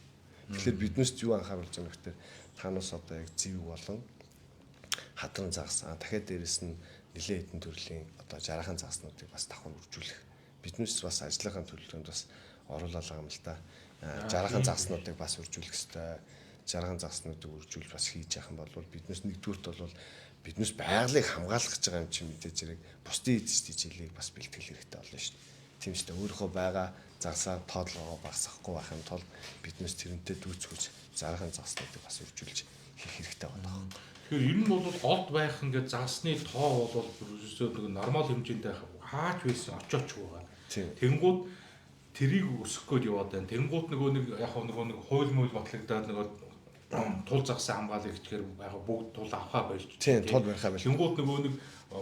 Тэгэхээр биднээс юу анхааруулж байгаа юм гэхээр танаас одоо яг зэвэг болон хадран загас дахиад дээрэс нь нэлээд хэдэн төрлийн одоо жарахан загаснуудыг бас давхар үржүүлэх. Биднээс бас ажлынхаа төлөвлөгөөнд бас оруулаад байгаа юм л та. Жарахан загаснуудыг бас үржүүлэх ёстой. Жарахан загаснуудыг үржүүлж бас хийж яах юм бол биднээс нэгдүгüрт бол биднээс байгалыг хамгаалах гэж байгаа юм чинь мэдээж хэрэг бусдын эзэж тижээлийг бас бэлтгэл хэрэгтэй болно шүү дээ. Тийм шүү дээ. Өөрийнхөө байгаа загасаа тоодлогоо багасгахгүй байх юм тул биднээс тэрнтэй дүүцгүүж зарахын загаснуудыг бас үржүүлж хийх хэрэгтэй байна. Тэгэхээр ер нь бол голд байх ингээд загасны тоо бол ерөөсөө нэг нормал хэмжээнд хаач байсан очооч байгаа. Тэнгууд тэрийг өсөх гээд яваад байна. Тэнгууд нөгөө нэг яг нөгөө нэг хууль мууль батлагдаад нөгөө тул загсаа хамгаалах гэхээр яг бүгд тул авахаа байж. Тийм, тул барихаа байж. Тэнгууд нөгөө нэг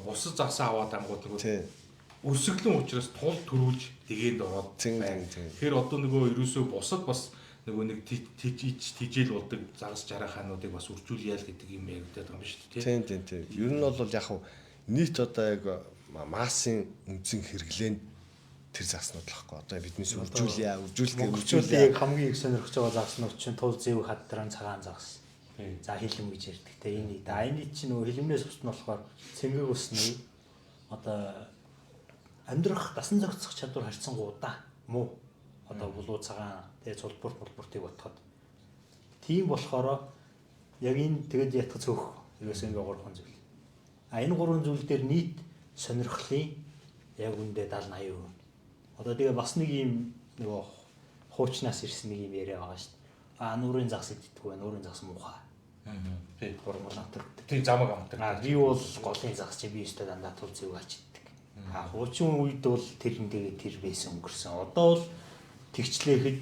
бусад загсаа аваад ангууд нөгөө өсөглөн учраас тул төрүүлж дэгэнд ороод байна. Тэгэхээр одоо нөгөө ерөөсөө бусад бас нөгөө нэг тижэл болдог загас жарахаануудыг бас үржүүлье л гэдэг юм яригдаад байгаа юм шүү дээ. Тийм тийм тийм. Ер нь бол яг нийт одоо яг массын үндсэн хэрэглээнд тэр загаснууд л байхгүй. Одоо биднээс үржүүлье, үржүүлэх үржүүлье яг хамгийн их сонирхож байгаа загаснууд чинь тул зэв хадран цагаан загас. За хилэм гэж ярьдаг те энэ. Да энэ чинь нөгөө хилэмнээс ус нь болохоор цэнгэг усны одоо амьдрах дасан зохицох чадвар харьцангуй удаа муу. Одоо булуу цагаан тэгээ цулбурт мулбуртыг бодоход тийм болохоор яг энэ тэгээд ятгах цөөх ерөөсөө ингээ гурван зүйл. А энэ гурван зүйл дээр нийт сонирхлын яг үндэ 70 80%. Одоо тэгээ бас нэг юм нөгөө хуучнаас ирсэн нэг юм яриа байгаа шүү дээ. А нуурын загас иддэг вэ? Нуурын загас муухай. Тийм. Гурван амтар. Тийм замаг амтар. А би бол голын загас чи би өстой дандаа тул зэв ач иддэг. А хуучин үед бол тэр нэгээ тэр байсан өнгөрсөн. Одоо бол тэгчлээхэд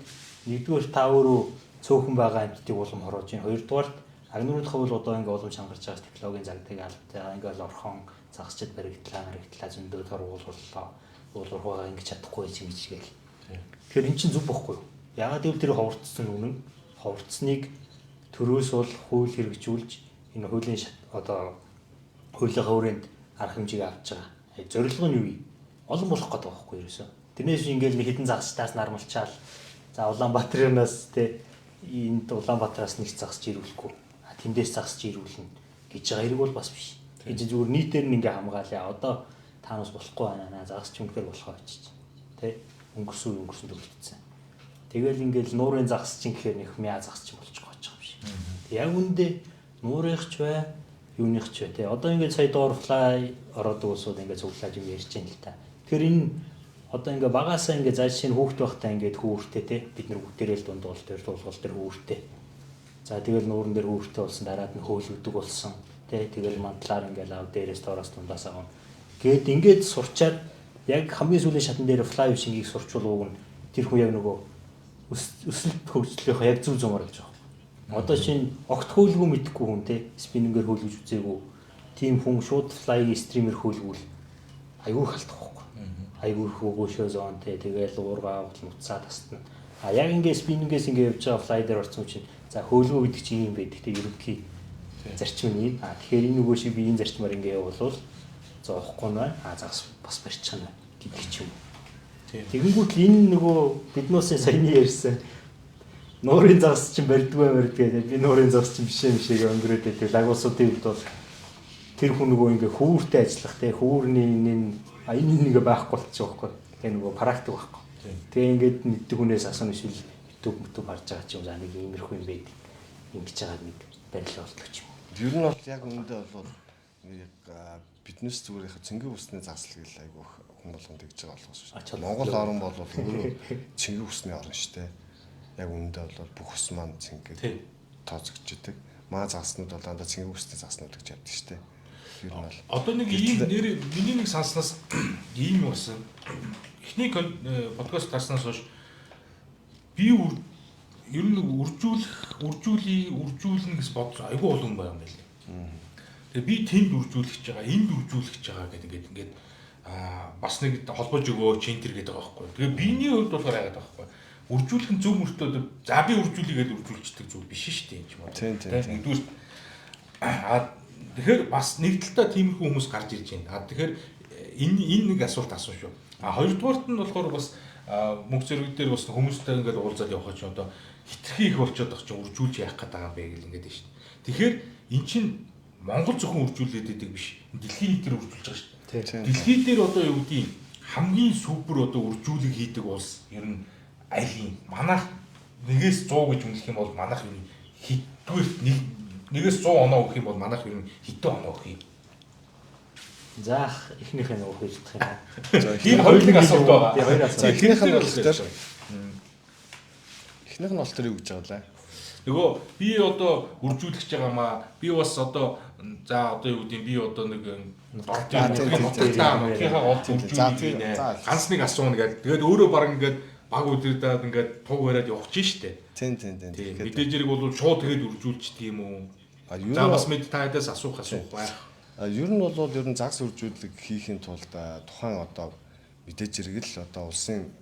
нэгдүгээр та өөрөө цөөхөн байгаа амьтдыг улам хороож байна. Хоёрдугаарт агнуурынхаа бол одоо ингээ улам чангарч байгаа технологийн загдаг албатай ингээл орхон загасчд баригдлаа, баригдлаа зөндөө торгууллаа. Уулуурхаагаа ингэж чадахгүй ч ингэж гээл. Тэгэхээр эн чинь зүг бохгүй юу? Ягаад гэвэл тэр ховорцсон үнэн ховорцсныг төрөөс бол хууль хэрэгжүүлж энэ хуулийн одоо хуулийнхаа хүрээнд арга хэмжээг авч байгаа. Зорилго нь юу юм? Олон болох гэдэг байхгүй юу ерөөсөө. Тэрнээс ингээл нэг хідэн загасчтаас нармалчаал. За Улаанбаатарнаас те энд Улаанбаатараас нэг загасч ирүүлэхгүй. А тэндээс загасч ирүүлнэ гэж байгаа хэрэг бол бас биш. Энэ зүгээр нийтээр нь ингээ хамгаалъя. Одоо таанаас болохгүй байна. Загасч үнэхээр болохоо очиж. Тэ өнгөрсөн үе өнгөрсөн төгөлдсөн. Тэгэл ингээл нуурын загас чинь гэхээр нэг мяа загас чинь болчих гоож байгаа юм шиг. Яг үндэ нуурынх ч бай, юуных ч бай те. Одоо ингээд сая доор флай ороод улсууд ингээд цуглаад юм ярьж байна л та. Тэгэхээр энэ одоо ингээ багаасаа ингээ зааш шинэ хүүхд байхдаа ингээд хүүртэй те. Бид нар бүгдээрээ л дунд уул дээр туулгал дээр хүүртэй. За тэгэл нууран дээр хүүртэй болсон дараад нь хөөлгдөг болсон. Тэ тэгэл мантлаар ингээл ав дээрээс доороос дундаас авна. Гээд ингээд сурчаад яг хамгийн сүүлийн шатн дээр флай шингийг сурчвал уг нь тэр хүн яг нөгөө өсөлт хөгжлийнхөө яг зөв зумаар гэж байгаа. Одоо шинэ огт хөөлгөө мэдэхгүй хүн те спиннингээр хөөлгөж үзээгүй тийм хүн шууд флайг стример хөөлгүүл аюу халтах байхгүй. Аюу их өгөөшөө зон те тэгэл уургаа нуцаа тастна. А яг ингээ спиннингээс ингээ явж байгаа флай дээр орсон чинь За хөөлгөө гэдэг чинь юм байдаг те, ерөнхий зарчим нь ийм. А тэгэхээр энэ нөгөө шиг би энэ зарчмаар ингэ явуулвал зоохгүй нь байна. А загас бас барьчихна гэдэг ч юм. Тэгэнгүүт л энэ нөгөө биднүүсийн саяны ярьсан нуурын загас чинь барьдгүй барьдгүй би нуурын загас чинь биш юм шиг өнгөрөөд байдаг. Лагуулсуудын хувьд бол тэр хүн нөгөө ингээ хүүртэй ажиллах те, хүүрний энэ энэ ингээ байхгүй болчих واخгүй. Тэгээ нөгөө практик байхгүй. Тэгээ ингээд мэддэг хүнээс асууна эсвэл YouTube мөтөв харж байгаа ч юм, за нэг иймэрхүү юм байдаг. Ингэж байгаа нэг барилга болдог ч юм. Ер нь бол яг үүндээ бол яг биднээс зүгээр яг цэнгийн усны засал гэл айгүйх хүн болгон тэгж байгаа болохоос шүү. Монгол орн бол өөрөө цэнгийн усны орн шүү дээ. Яг үүндээ бол бүх ус маань цэнгээд тооцогдож идэг. Маа заснууд бол дандаа цэнгийн усны заснууд гэж явдаг шүү дээ. Ер нь бол одоо нэг ийм нэр миний нэг санснаас ийм болсон. Эхний подкаст гарснаас хойш би ер нь үржүүлээ үржүүлнэ гэж бодсон айгүй олон хүн байгаа юм байл. Тэгээ би тэнд үржүүлэх гэж байгаа, энд үржүүлэх гэж байгаа гэдэг ингээд бас нэг холбож өгөөч энэ төр гэдэг байгаа байхгүй. Тэгээ биений хувьд болохоор яагаад байгаа байхгүй. Үржүүлэх нь зөв мөртөө за би үржүүлье гэдээ үржүүлчихдэг зүйл биш шүү дээ юм ч юм уу. Нэгдүгээр тэгэхээр бас нэг талдаа тиймэрхүү хүмүүс гарч ирж байна. Тэгэхээр энэ нэг асуулт асууж шүү. А хоёрдугаарт нь болохоор бас мөнгө зэрэг дээр бас хүмүүстэй ингээд уулзаад явах чинь одоо хитрхи их болчиход байгаа чинь үржүүлж яах гээд байгаа юм бэ гэл ингээд байна шүү дээ. Тэгэхээр эн чинь Монгол зөвхөн үржүүлээд байдаг биш. Дэлхийн нийтээр үржүүлж байгаа шүү дээ. Дэлхий дээр одоо юу гэдгийг хамгийн супер одоо үржүүлэг хийдэг улс ер нь аль юм? Манайх 1-ээс 100 гэж үнэлэх юм бол манайх ер нь хэддүгээр 1-ээс 100 оноо өгөх юм бол манайх ер нь хэдэн оноо өгөх юм? Заах эхнийх нь өгөх юм. За энэ хоёр нэг асуулт байгаа. Хоёр асуулт. Эхнийх нь болохоор эхнийх нь болохоор юу гэж байгаа лээ? Нөгөө би одоо үржүүлэх гэж байгаамаа. Би бас одоо за одоо юу гэдэг би одоо нэг нутгийнхаа гол үржүүлэх. Ганц нэг асууна гэдэг. Тэгээд өөрөө баг ингээд баг өдрөдөө ингээд туг бариад явах чинь штэ. Тийм. Тэгэхээр мэдээж хэрэг бол шууд тэгээд үржүүлчихдэг юм уу? За бас мэд та хэдээс асуух байх. Ер нь бол ер нь загас үржүүлэг хийхин тулд тухайн одоо мэдээж хэрэг л одоо улсын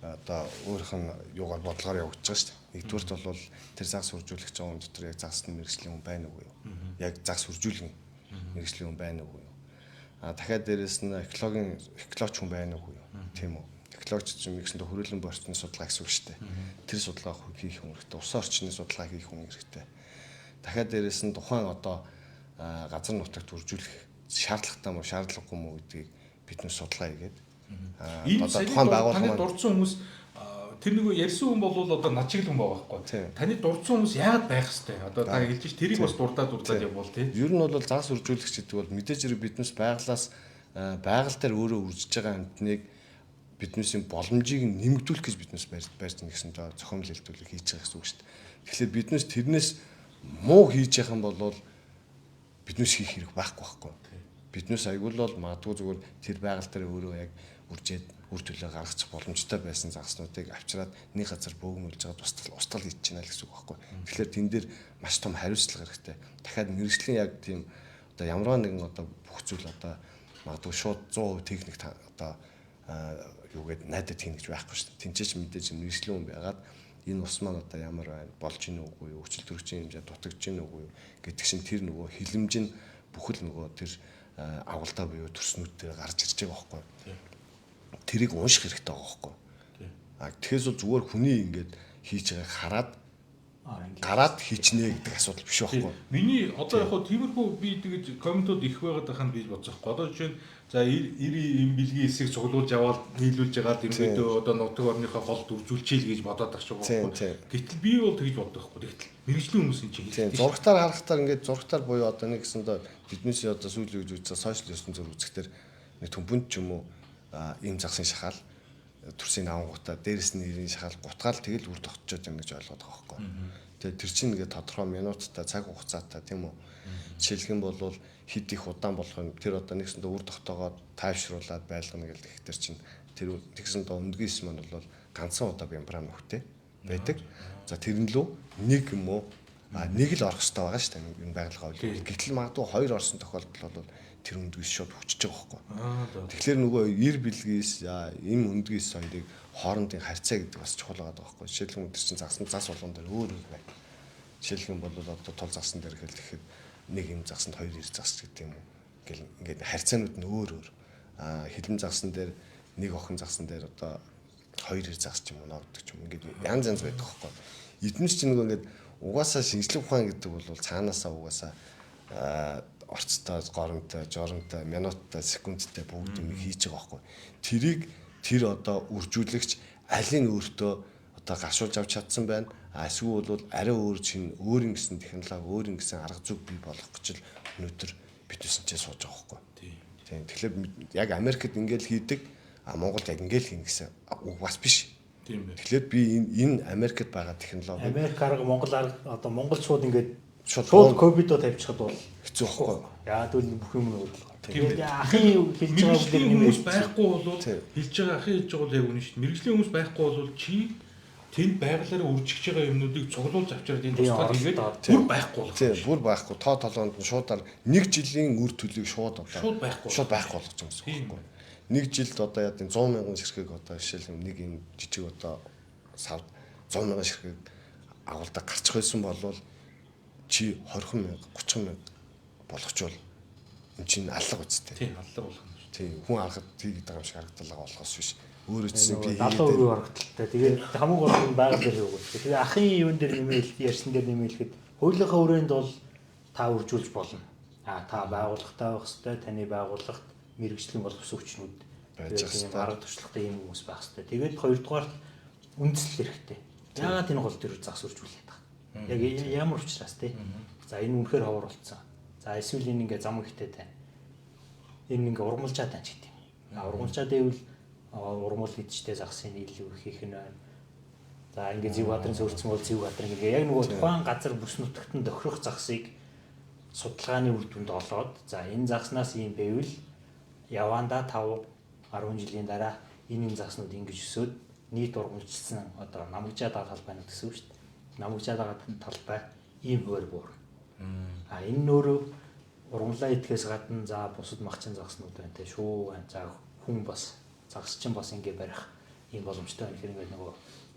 одоо өөрийнх нь юугаар бодлогоор явагдаж байгаа шүү дээ. Нэгдүгээрт бол тэр загас үржүүлэх байгаа хүн дотор яг загасны мэргэжлийн хүн байна уу юу? Яг загас үржүүлгэн мэргэжлийн хүн байна уу юу? А дахиад дээрэс нь экологийн экологч хүн байна уу юу? Тийм үү? Экологч чинь мэргэжлэндээ хүрээлэн борчны судалгаа гэсэн үг шүү дээ. Тэр судалгаа хийх хүн хэрэгтэй, усан орчны судалгаа хийх хүн хэрэгтэй. Дахиад дээрэс нь тухайн одоо газар нутагт үржүүлэх шаардлагатай мó шаардлагагүй мó гэдгийг бид нар судалгаа хийгээд одоо тухайн байгууллага маань дурдсан хүмүүс тэр нөгөө ярьсан хүн бол одоо над шиг л хүн байгаа байхгүй. Таны дурдсан хүмүүс яагаад байх хэвтэй? Одоо та хэлж ш тэрийг бас дурдаад явбал тий. Ер нь бол загас үржүүлэгч гэдэг бол мэдээж хэрэг биднес байгалаас байгаль дээр өөрөө үржиж байгаа амьтныг биднээсийн боломжийг нэмэгдүүлэх гэж биднес барьж нэгсэн доо зохиомл хэлтүүлэг хийж байгаа гэсэн үг шүү дээ. Тэгэхээр биднес тэрнээс муу хийж яхан бол биднес хийх хэрэг байхгүй байхгүй. Биднес аягүй л бол магадгүй зүгээр тэр байгаль дээр өөрөө яг үржээд үр төлөө гаргачих боломжтой байсан загаснуудыг авчираад нэг газар бөөгнүүлж байгаа устгал хийж байна л гэсэн үг байхгүй. Тэгэхээр тэн дээр маш том хариуцлага хэрэгтэй. Дахиад мэргэжлийн яг тийм одоо ямар нэгэн одоо бүх зүйл одоо магадгүй шууд 100% техник одоо юугээд найдаад хийнэ гэж байхгүй шүү дээ. Тэнцээч мэдээж мэргэжлийн хүн байгаад энэ ус маань одоо ямар байна, болж ийн үгүй юу, хүчил төрөгчийн хэмжээ дутагдж ийн үгүй юу гэдэг чинь тэр нөгөө хилэмж нь бүхэл нөгөө тэр агуултаа буюу төрснүүд дээр гарч ирж байгаа байхгүй. Тэрийг унших хэрэгтэй байгаа байхгүй. А тэгэхээр л зүгээр хүний ингээд хийж байгааг хараад гараад хийчнэ гэдэг асуудал биш байхгүй. Миний одоо яг хөө тиймэрхүү би тэгэж комментууд их байгаад байхад би бодсохгүй. Одоо жишээ нь за 90 им бэлгийн хэсгийг цуглуулж аваад нийлүүлж ягаад ерөнхийдөө одоо нутаг орныхоо голд үржүүлчихье гэж бодоод тах шиг байхгүй. Гэтэл би бол тэгж боддог байхгүй. Тэгтэл мэргэжлийн хүмүүс энэ чинь хэлдэг. Зурагтаар харахтаар ингээд зурагтаар буюу одоо нэг гэсэндээ биднээс одоо сүүлийн үед үзсэн сошиал ертөнцөөр үзэхтэр нэг төмпөнд ч юм уу ийм загсын шахаал төрсийн авангуудаа дээрэс нь ирийн шахаал гутгаал тэгэл үр тогтчоод юм гэж ойлгоод байгаа байхгүй. Тэгээ тэр чинь ингээд тодорхой минуттай цаг хугацаатай тийм үү. Жишээлх юм бол хэд их удаан болох юм тэр одоо нэгсэндээ үр тогтоогоод тайвшруулад байлгана гэдэг тэр чинь тэр тэгсэндээ өндгийс маань бол ганцхан удаа бямбраа нөхтэй байдаг. За тэрэн лүү нэг юм уу нэг л орох хэрэгтэй байгаа шүү дээ энэ байгаль говь. Гэтэл магадгүй хоёр орсон тохиолдол бол тэр өндгийс шууд хүчиж байгаа байхгүй. Тэгэхээр нөгөө ир бэлгийс им өндгийс хоёрыг хоорондын харьцаа гэдэг бас чухал байгаа байхгүй. Жишээлбэл тэр чинь загсан зас болгон дээр өөр өөр байна. Жишээлх юм бол одоо тул загсан дээр хэлэхэд нэг юм загсанд 2 90 загс гэдэг юм уу. Ингээл ингээд харьцаанууд нь өөр өөр. Аа хилэн загсан дээр нэг охин загсан дээр одоо 2 90 загс ч юм уу ногддог ч юм. Ингээд янз янз байдаг хөөхгүй. Эднес чинь нөгөө ингээд угаасаа шинжлэх ухаан гэдэг бол цаанаасаа угаасаа орцтой, горомтой, жоромтой, минуттай, секундтай бүгд юм хийж байгаа байхгүй. Тэрийг тэр одоо үржүүлэгч алийг өөртөө одоо гаршуулж авч чадсан байна. А эсвэл бол арай өөр чинь өөр ингэсэн технологи, өөр ингэсэн арга зүйг бий болгох гэж л өнөөдөр бид үсэнчээ сууж байгаа байхгүй. Тийм. Тэгэхээр яг Америкт ингээл хийдэг, а Монголд яг ингээл хийнэ гэсэн үг бас биш. Тийм ээ. Тэгэхээр би энэ Америкт байгаа технологи Америк арга, Монгол арга одоо монголчууд ингээд шууд ковидо тавьчихад бол хэцүү байхгүй. Яа тэгвэл бүх юм нь өөр. Тийм Тэгээд ээ. ахын хэлж байгаа үг дээр Мэргэжлийн хүмүүс нэмээд байхгүй бол Тийм. хэлж байгаа ахын хэлж байгаа бол яг үнэн шүү дээ. Мэргэжлийн хүмүүс байхгүй бол чи тэнд байгалаараа үржигч байгаа юмнуудыг цуглуулж авчираад энэ Тийм, тусгаар хийгээд оролдоод. бүр байхгүй болох. Тийм, бүр байхгүй. Тоо толгоонд нь шуудаар нэг жилийн үр төлийг шууд одоо Шууд байхгүй. шууд байхгүй болгож байгаа юм Тийм. байхгүй. Нэг жилд одоо яа гэм 100 мянган ширхэг одоо жишээл нь нэг юм жижиг одоо савд 100 мянган ширхэг агуулдаг гарчих байсан болвол чи 20 мянга 30 мянга болгочвол эн чинь алга үсттэй. Тийм, аллаа болох юм шүү. Тийм, хүн харахад тийгээд байгаа юм шиг харагдал байгаа болохоос биш. Өөрөө чинь би 70% орогдолтой. Тэгээд хамгийн гол нь байгаль дээр юу гэдэг. Тэгээд ахын юун дээр нэмэл ярьсан дээр нэмэлэхэд хуулийнхаа хүрээнд бол та үржүүлж болно. А та байгууллагатай байх хэвээр, таны байгууллагт мэрэгжлийн боловсон хүчнүүд Байж тэгээд ах ийм хэвээр. арга туршлагатай ийм хүмүүс байх хэвээр. Тэгээд хоёрдугаар үндэслэл хэрэгтэй. Яагаад энэ гол төр загас үржүүлээд байгаа? Яг ямар учраас те. За энэ үнэхээр ховор болцсон. За эсвэл энэ ингээ зам ихтэй тань. Энэ ингээ ургамлжаад тань ч гэдэг юм. А ургамлжаад байвал ургамал идчихтэй загсын нийлүү хийх нь байна. За ингээ зэв гадрын сөөрцөн бол зэв гадрын ингээ яг нөгөө тухайн газар бүс нутагт нь тохирох загсыг судалгааны үр дүнд олоод за энэ загснаас ийм байвал явандаа 5 10 жилийн дараа энэ загснууд ингэж өсөөд нийт ургамлжсан одоо намгажаад байгаа талбай нь гэсэн үг шүү дээ. Намгажаад байгаа талбай ийм хуваар буур. А энэ нь өөрөө ургамлаа идэхээс гадна за бусад махчин загснууд байна те шуу байна. За хүн бас загас чинь бас ингэ барих ийм боломжтой байна. Тэгэхээр ингээд нөгөө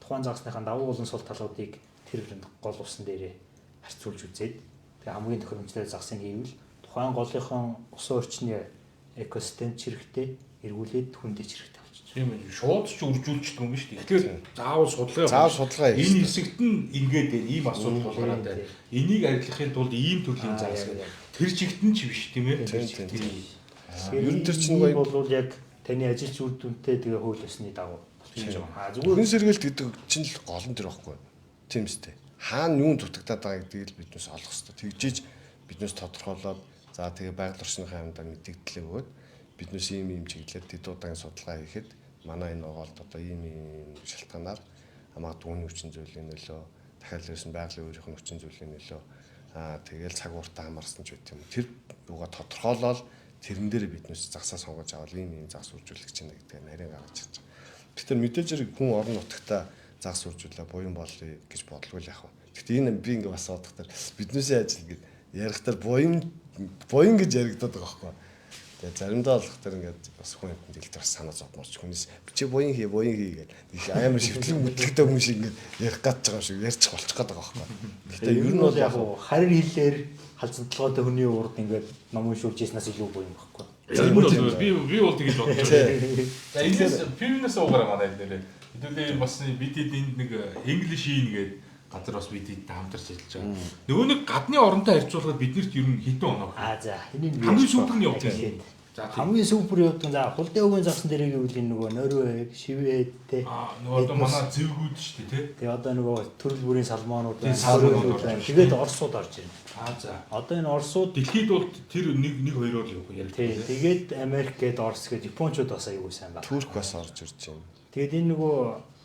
тухайн загсныхаа давуу болон сул талуудыг тэр гол усан дээрээ харьцуулж үзээд тэгээ хамгийн тохиромжтой загсыг хийвэл тухайн голынхон усан орчны экосистем ч хэрэгтэй, эргүүлээд хүндээ ч хэрэгтэй болчих. Тийм ээ. Шууд ч үржүүлчихдэг юм шүү дээ. Тэгэхээр заавал судалгаа Заавал судалгаа хийх Энэ хэсэгт нь ингээд байна. Ийм асуудал болгараад байна. Энийг арилгахын тулд ийм төрлийн Аа, загас яг, гэдэг. яг. Тэр чигт нь ч биш тийм ээ. Тийм, тийм, тийм. Тэгэхээр Ер нь тэр чинь энэ гоё- бол яг таны ажилч үр дүнтэй тэгээ хууль ёсны дагуу болчихж байгаа. А зүгээр Хүн сэргэлт гэдэг чинь л гол нь тэр байхгүй. Тийм үстэй. Хаана юун дутагдаад байгаа гэдгийг л биднээс олох хэрэгтэй. Тэгжиж биднээс тодорхойлоод за тэгээ байгаль орчныхаа амьдаа мэдэгдлээ өгөөд биднээс ийм ийм чиглэлээр тэд удаагийн судалгаа хийхэд манай энэ оголт одоо ийм ийм шалтгаанаар магадгүй үний хүчин зүйлийн нөлөө дахиад л ерөөсөн байгалийн өөрийнх нь хүчин зүйлийн нөлөө аа тэгэл цаг ууртаа хамаарсан ч байт юм. Тэр юугаа тодорхойлоод тэрэн дээр биднээс загсаа сонгож авал ийм ийм загас үржүүлэх чинь гэдэг нарийн гаргаж ирж байгаа. Тэгэхээр мэдээж хэрэг хүн орон нутагта загас үржүүлээ буян болъё гэж бодлого л яах вэ? Гэхдээ энэ би ингээ бас бодох төр биднээсээ ажил ингээд ярих төр буян буян гэж яригдаад байгаа байхгүй. Тэгээ заримдаа болох төр ингээд бас хүн юмд дэлтэр бас санаа зовморч хүнээс би чи буян хий буян хий гэдэг их амар шивтлэн мэдлэгтэй хүн шиг ингээд ярих гад байгаа юм шиг ярьчих болчих гээд байгаа байхгүй. Гэхдээ ер нь бол яг харир хиллээр халзанталгаатай хүний урд ингээд ном уншуулж яснаас илүү буян байхгүй. Тэр бол би бол тэгж бодож байна. За энэс пивнээс уугаараа манай нэрээ. Хэдүүлээ бас бид энд нэг English in гэдэг газар бас бид энд хамтарч ажиллаж байгаа. Нөгөө нэг гадны оронтой харьцуулахад биднэрт ер нь хэдэн оноо. А за энийг би Хамгийн супер нь явдаг. Тэгээд За тийм. хамгийн супер явдаг. За хулдын өгийн загсан дээр гэвэл энэ нөгөө норвег, швед те. Аа нөгөө одоо манай зэвгүүд шүү дээ тий. Тэгээ одоо нөгөө төрөл бүрийн салмонууд Тийм, байна, салмонууд салмонууд орж байна. ирж Тэгээд Оросууд орж ирнэ. Аа за. Одоо энэ Оросууд Дэлхийд бол тэр нэг нэг хоёроор л явах яригддаг. тий тэгээд Америк гээд Орос гээд Япончууд бас аюул сайн байна. Турк бас орж ирж байна. Тэгээд энэ нөгөө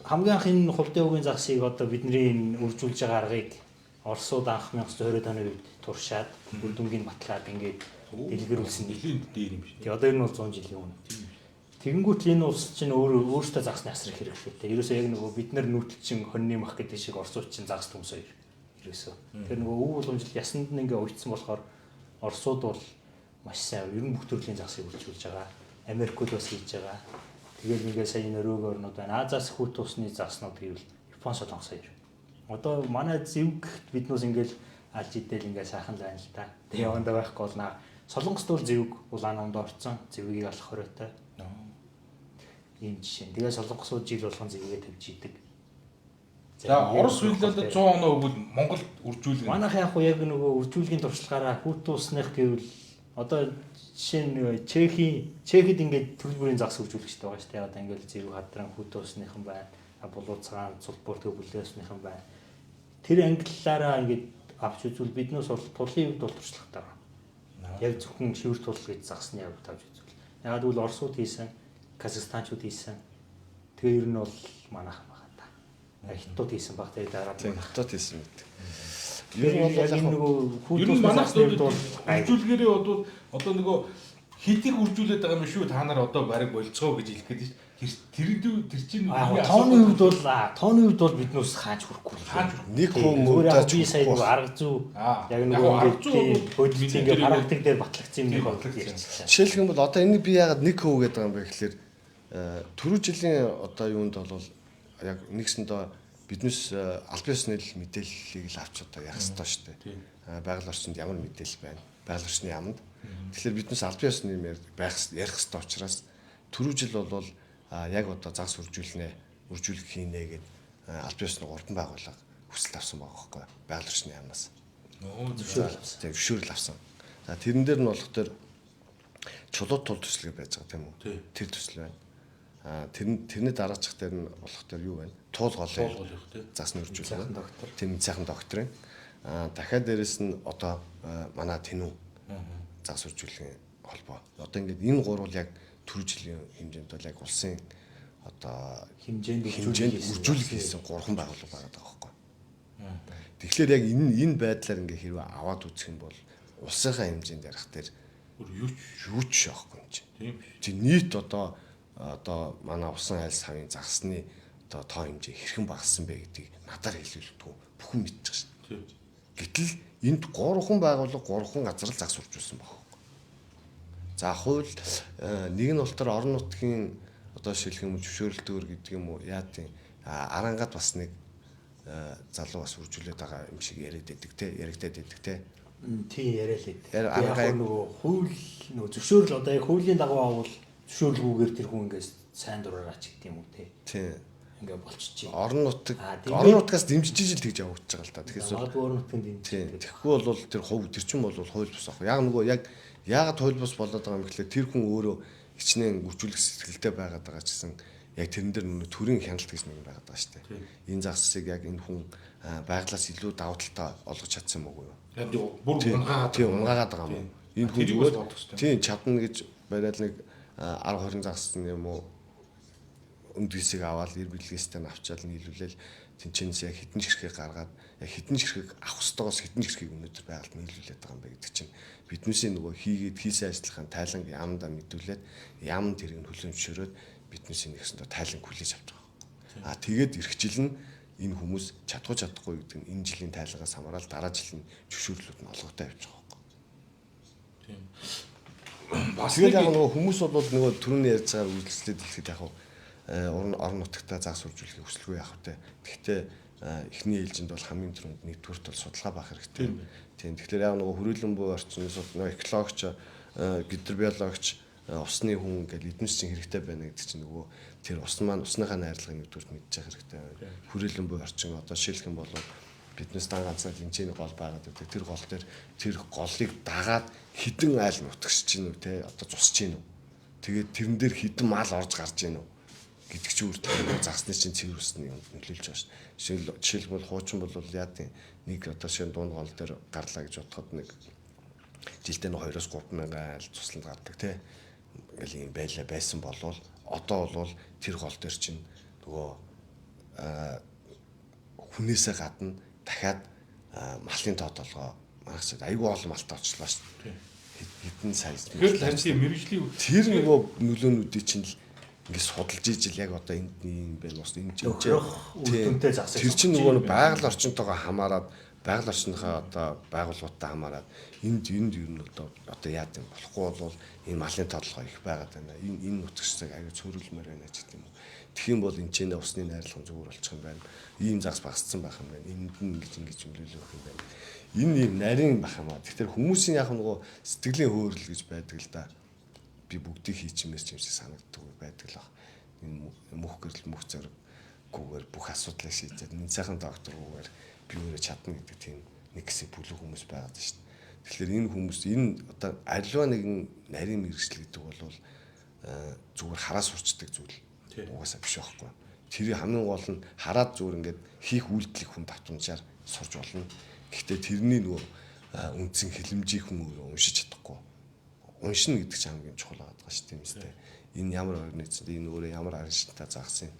хамгийн анх энэ хулдын өгийн загсыг одоо бидний энэ үржүүлж байгаа аргыг Оросууд анх 1920-ад оны үед туршаад үр дүнгийг батлаад ингээд дэлгэрүүлсэн. Нэлийн дээр юм шүү дээ. Тэгээ одоо энэ бол 100 жилийн өмнө. Тэгэнгүүт л энэ улс чинь өөрөө өөртөө загсны асар их хэрэглээтэй. Ерөөсөө яг нөгөө бид нар нүүдэл чинь хоньны мах гэдэг шиг орсууд чинь загас төмс хоёр. Ерөөсөө. Тэр нөгөө өв уламжлал ясанд нь ингээ уйдсан болохоор орсууд бол маш сайн ер нь бүх төрлийн загсыг үржүүлж байгаа. Америкууд бас хийж байгаа. Тэгэл ингээ сая нөрөөг орнууд байна. Азиас хүүт усны заснууд гэвэл Япон, Солонгос хоёр. Одоо манай зэвгт биднээс ингээл алж идэл ингээ сайхан л байна л та. Тэгээ явандаа байхгүй бол наа. Солонгост бол зэвг улаан номд орцсон. Зэвгийг алах хориотой. Ийм жишээ. Тэгээ солонгосууд жил болгон зэвгээ тавьж идэг. За Орос хөлөөлөд 100 оноо өгвөл Монгол үржүүлгэн. Манайх яг яг нөгөө үржүүлгийн туршлагаараа хүүтэн усных гэвэл одоо жишээ нь нөгөө Чехэд ингээд төрөл бүрийн загас үржүүлэгчтэй байгаа шүү дээ. Одоо ингээд зэв хадран хүүтэн усныхан байна. Булуу цагаан цулбуур төв бүлээ усныхан байна. Тэр англиараа ингээд авч үзвэл биднээс бол тулын хувьд бол туршлагатай байна. Яг зөвхөн шивэр тул гэж загасны хувьд авч үзвэл. Яг гэвэл Оросууд хийсэн, Казахстанчууд хийсэн. Тэгээ ер нь бол манайхан байгаа та. Хятад хийсэн баг тэгээ дараа Тийм хятад хийсэн мэт. Ер нь бол яг нөгөө Ер нь манайх бол үржүүлгээрээ бодвол одоо нөгөө хит их үржүүлээд байгаа юм шүү. Та нар одоо бараг болцгоо гэж хэлэх гээд шүү. Тэр чинь тооны хувьд бол тооны хувьд бол биднээс хааж хүрэхгүй. Нэг хүн мөрдөөч би сая нөгөө арга зүй яг нөгөө ингээд ингээд практик дээр батлагдсан юм нэг ярьчихлаа. Жишээлх юм бол одоо энийг би яагаад нэг хөв гэдэг юм бэ гэхэлэр түрүү жилийн одоо юунд бол яг нэгсэндээ биднээс аль биесны л мэдээллийг л авч одоо явах ёстой шүү дээ. Байгаль орчинд ямар мэдээлэл байна? Байгаль орчны яамд. Тэгэхээр биднээс аль биесны юм байх ярих ёстой учраас түрүү жил бол яг одоо загас үржүүлнэ, үржүүлэх хийнэ гэд аль биесны гурван байгууллага хүсэлт авсан байгаа байхгүй байгаль орчны яамнаас. Зөвшөөрөл авсан. Тийм, зөвшөөрөл авсан. За тэрэн дээр нь болох тэр чулуу тул төсөл байж байгаа тийм үү? Тэр төсөл байна. Тэрний дараачих дээр нь болох тэр юу байна? Туул голын засны үржүүлэг. Тийм, сайхан докторын. Дахиад дээрэс нь одоо манай тэнүү загас үржүүлгийн холбоо. Одоо ингээд энэ гурвал яг түрүү жилийн хэмжээнд бол яг улсын одоо хэмжээнд үржүүлэг хийсэн гурван байгууллага байгаа байхгүй. Тэгэхээр яг энэ байдлаар ингээ хэрвээ аваад үзэх юм бол улсынхаа хэмжээнд ярих тэр юу ч яахгүй юм чинь. Тийм нийт одоо манай усан айл савын загасны одоо тоо хэмжээ хэрхэн багассан бэ гэдгийг надаар хэлүүлдэггүй бүхэн мэдчих шин. Гэтэл энд гурван байгууллага гурван газар л загас үржүүлсэн баг. За хууль нэг нь бол тэр орон нутгийн одоо шилэх юм зөвшөөрөлтөөр гэдэг юм уу яа тийм арангад бас нэг залуу бас үржүүлээд байгаа юм шиг яриад байдаг те яригдаад байдаг те. Тийм яриад л байдаг. Яг нөгөө хууль нөгөө зөвшөөрөл одоо яг хуулийн дагуу авал зөвшөөрлгүйгээр тэр хүн ингээс сайн дураараа ч гэдэг юм уу те. Тийм. Ингээ болчихжээ. Орон нутаг орон нутгаас дэмжиж ижил тэгж явагдаж байгаа л та. Тэгэхээр магадгүй орон нутгийн дэмжиж. Тэгэхгүй бол тэр хувь тэр чинь бол хууль бус ах. Яг нөгөө яг яагаад хууль бус болоод байгаа юм гэхлээр тэр хүн өөрөө хичнээн үржүүлэх сэтгэлтэй байгаад байгаа ч гэсэн яг тэрэн дээр нөгөө төрийн хяналт гэж нэг байгаад байгаа шүү дээ. Энэ загсыг яг энэ хүн байглаас илүү давуу талтай олгож чадсан юм уу юу? Яг бүр унгаагаад тийм унгаагаад байгаа юм уу? Энэ хүн зүгээр тийм чадна гэж бариад нэг 10 20 загссан юм уу өндгийсийг аваад ир бэлгээстэй нь авчаал нийлүүлээл тэнцэнээс яг хідэн ширхгийг гаргаад яг хідэн ширхгийг авах ёстойгоос хідэн ширхгийг өнөөдөр байгальд нийлүүлээд байгаа юм бэ гэдэг чинь биднээсээ нөгөө хийгээд хийсэн ажлынхаа тайланг яамдаа мэдүүлээд яам тэрийг нь хүлээн зөвшөөрөөд биднээсээ нэгсэндээ тайланг хүлээж авч байгаа. А тэгээд эх жил нь энэ хүмүүс чадахгүй чадахгүй гэдэг нь энэ жилийн тайлангаас хамаарал дараа жил нь зөвшөөрлүүд нь олготой явж байгаа байхгүй. Тийм. Бас нэг яг нөгөө хүмүүс бол нөгөө түрүүний ярьж байгаа үйлчлэлд хэлэхэд яг орон нутагтаа загас үржүүлэхийг хүсэлгүй яах вэ? Тэгэхдээ эхний ээлжинд бол хамгийн түрүүнд нэгдүгüрт бол судалгаа байх хэрэгтэй. Тийм. Тэгэхээр яг нөгөө хүрээлэн буй орчин нөгөө экологч, гидробиологч, усны хүн гэл эднес чинь хэрэгтэй байна гэдэг чинь нөгөө тэр ус маань усныхаа найрлагыг нэгдүгüрт мэдчих хэрэгтэй. Хүрээлэн буй орчин одоо шилэх юм бол биднес дан ганцаар тэнцээний гол байгаад байдаг. Тэр гол дээр тэр голыг дагаад хідэн айл нутагсч гин үү те одоо цусч гин үү. Тэгээд тэрэн дээр хідэн мал орж гарч гин үү гэдэг чинь үргэлж загсны чинь цэвэр усны юм нөлөөлж байгаа шүү. Жишээлбэл хуучин бол яа тийм нэг одоо шинэ дунд гол дээр гарлаа гэж бодоход нэг жилдээ нэг 2-3 мянган айл цусланд гардаг те. Ингээл юм байлаа байсан болвол одоо бол тэр гол дээр чинь нөгөө хүнээсээ гадна дахиад малын тоо толгой манайх айгүй олон малтай очлоо шүү дээ. Хэдэн сая. Тэгэхээр л харин тийм мэрэгжлийн тэр нөгөө нөлөөнүүдийг чинь л ингээд судалж ижил яг одоо энд юм байна ус энэ үр дүнтэй загсаж тэр чинь нөгөө байгаль орчинтойгоо хамаарат байгаль орчныхаа одоо байгууллагуудтай хамаарат энд ер нь одоо яа гэм болохгүй бол энэ малын толгой их байгаад байна. Энэ нутагчдыг аюу цөөрөлмөр байна ч гэдэг юм уу. Тэгэх юм бол энэ ч нэ усны найрлага зүгээр болчих юм байна. Ийм загас багассан байх юм байна. Энд нь ингэж ингэж нөлөөлөх юм байна. Энэ ийм нарийн байх юм аа. Тэгэхээр хүмүүсийн яг нөгөө сэтгэлийн хөөрөл гэж байдаг л да. Би бүгдийг хийчмээр ч юм шиг санагддаг байдаг л баг. Энэ мөх гэрэл мөх зориггүйгээр бүх асуудлыг шийдээд энэ сайхан докторгүйгээр би өөрөө чадна гэдэг тийм нэг хэсэг бүлэг хүмүүс байгаад шүү дээ. Тэгэхээр энэ хүмүүс энэ одоо аливаа нэгэн нарийн мэргэжил гэдэг бол зүгээр хараа сурчдаг зүйл угаасаа биш байхгүй. Тэр хамгийн гол нь хараад зүгээр ингээд хийх үйлдэлийг хүн давтамжаар сурч болно. Гэхдээ тэрний нөгөө үндсэн хэлэмжийг хүн өөрөө уншиж чадахгүй. Уншина гэдэг чинь хамгийн чухал байгаа шүү дээ, тийм үстэй. Энэ ямар организм, энэ өөрөө ямар араншинтай загас юм.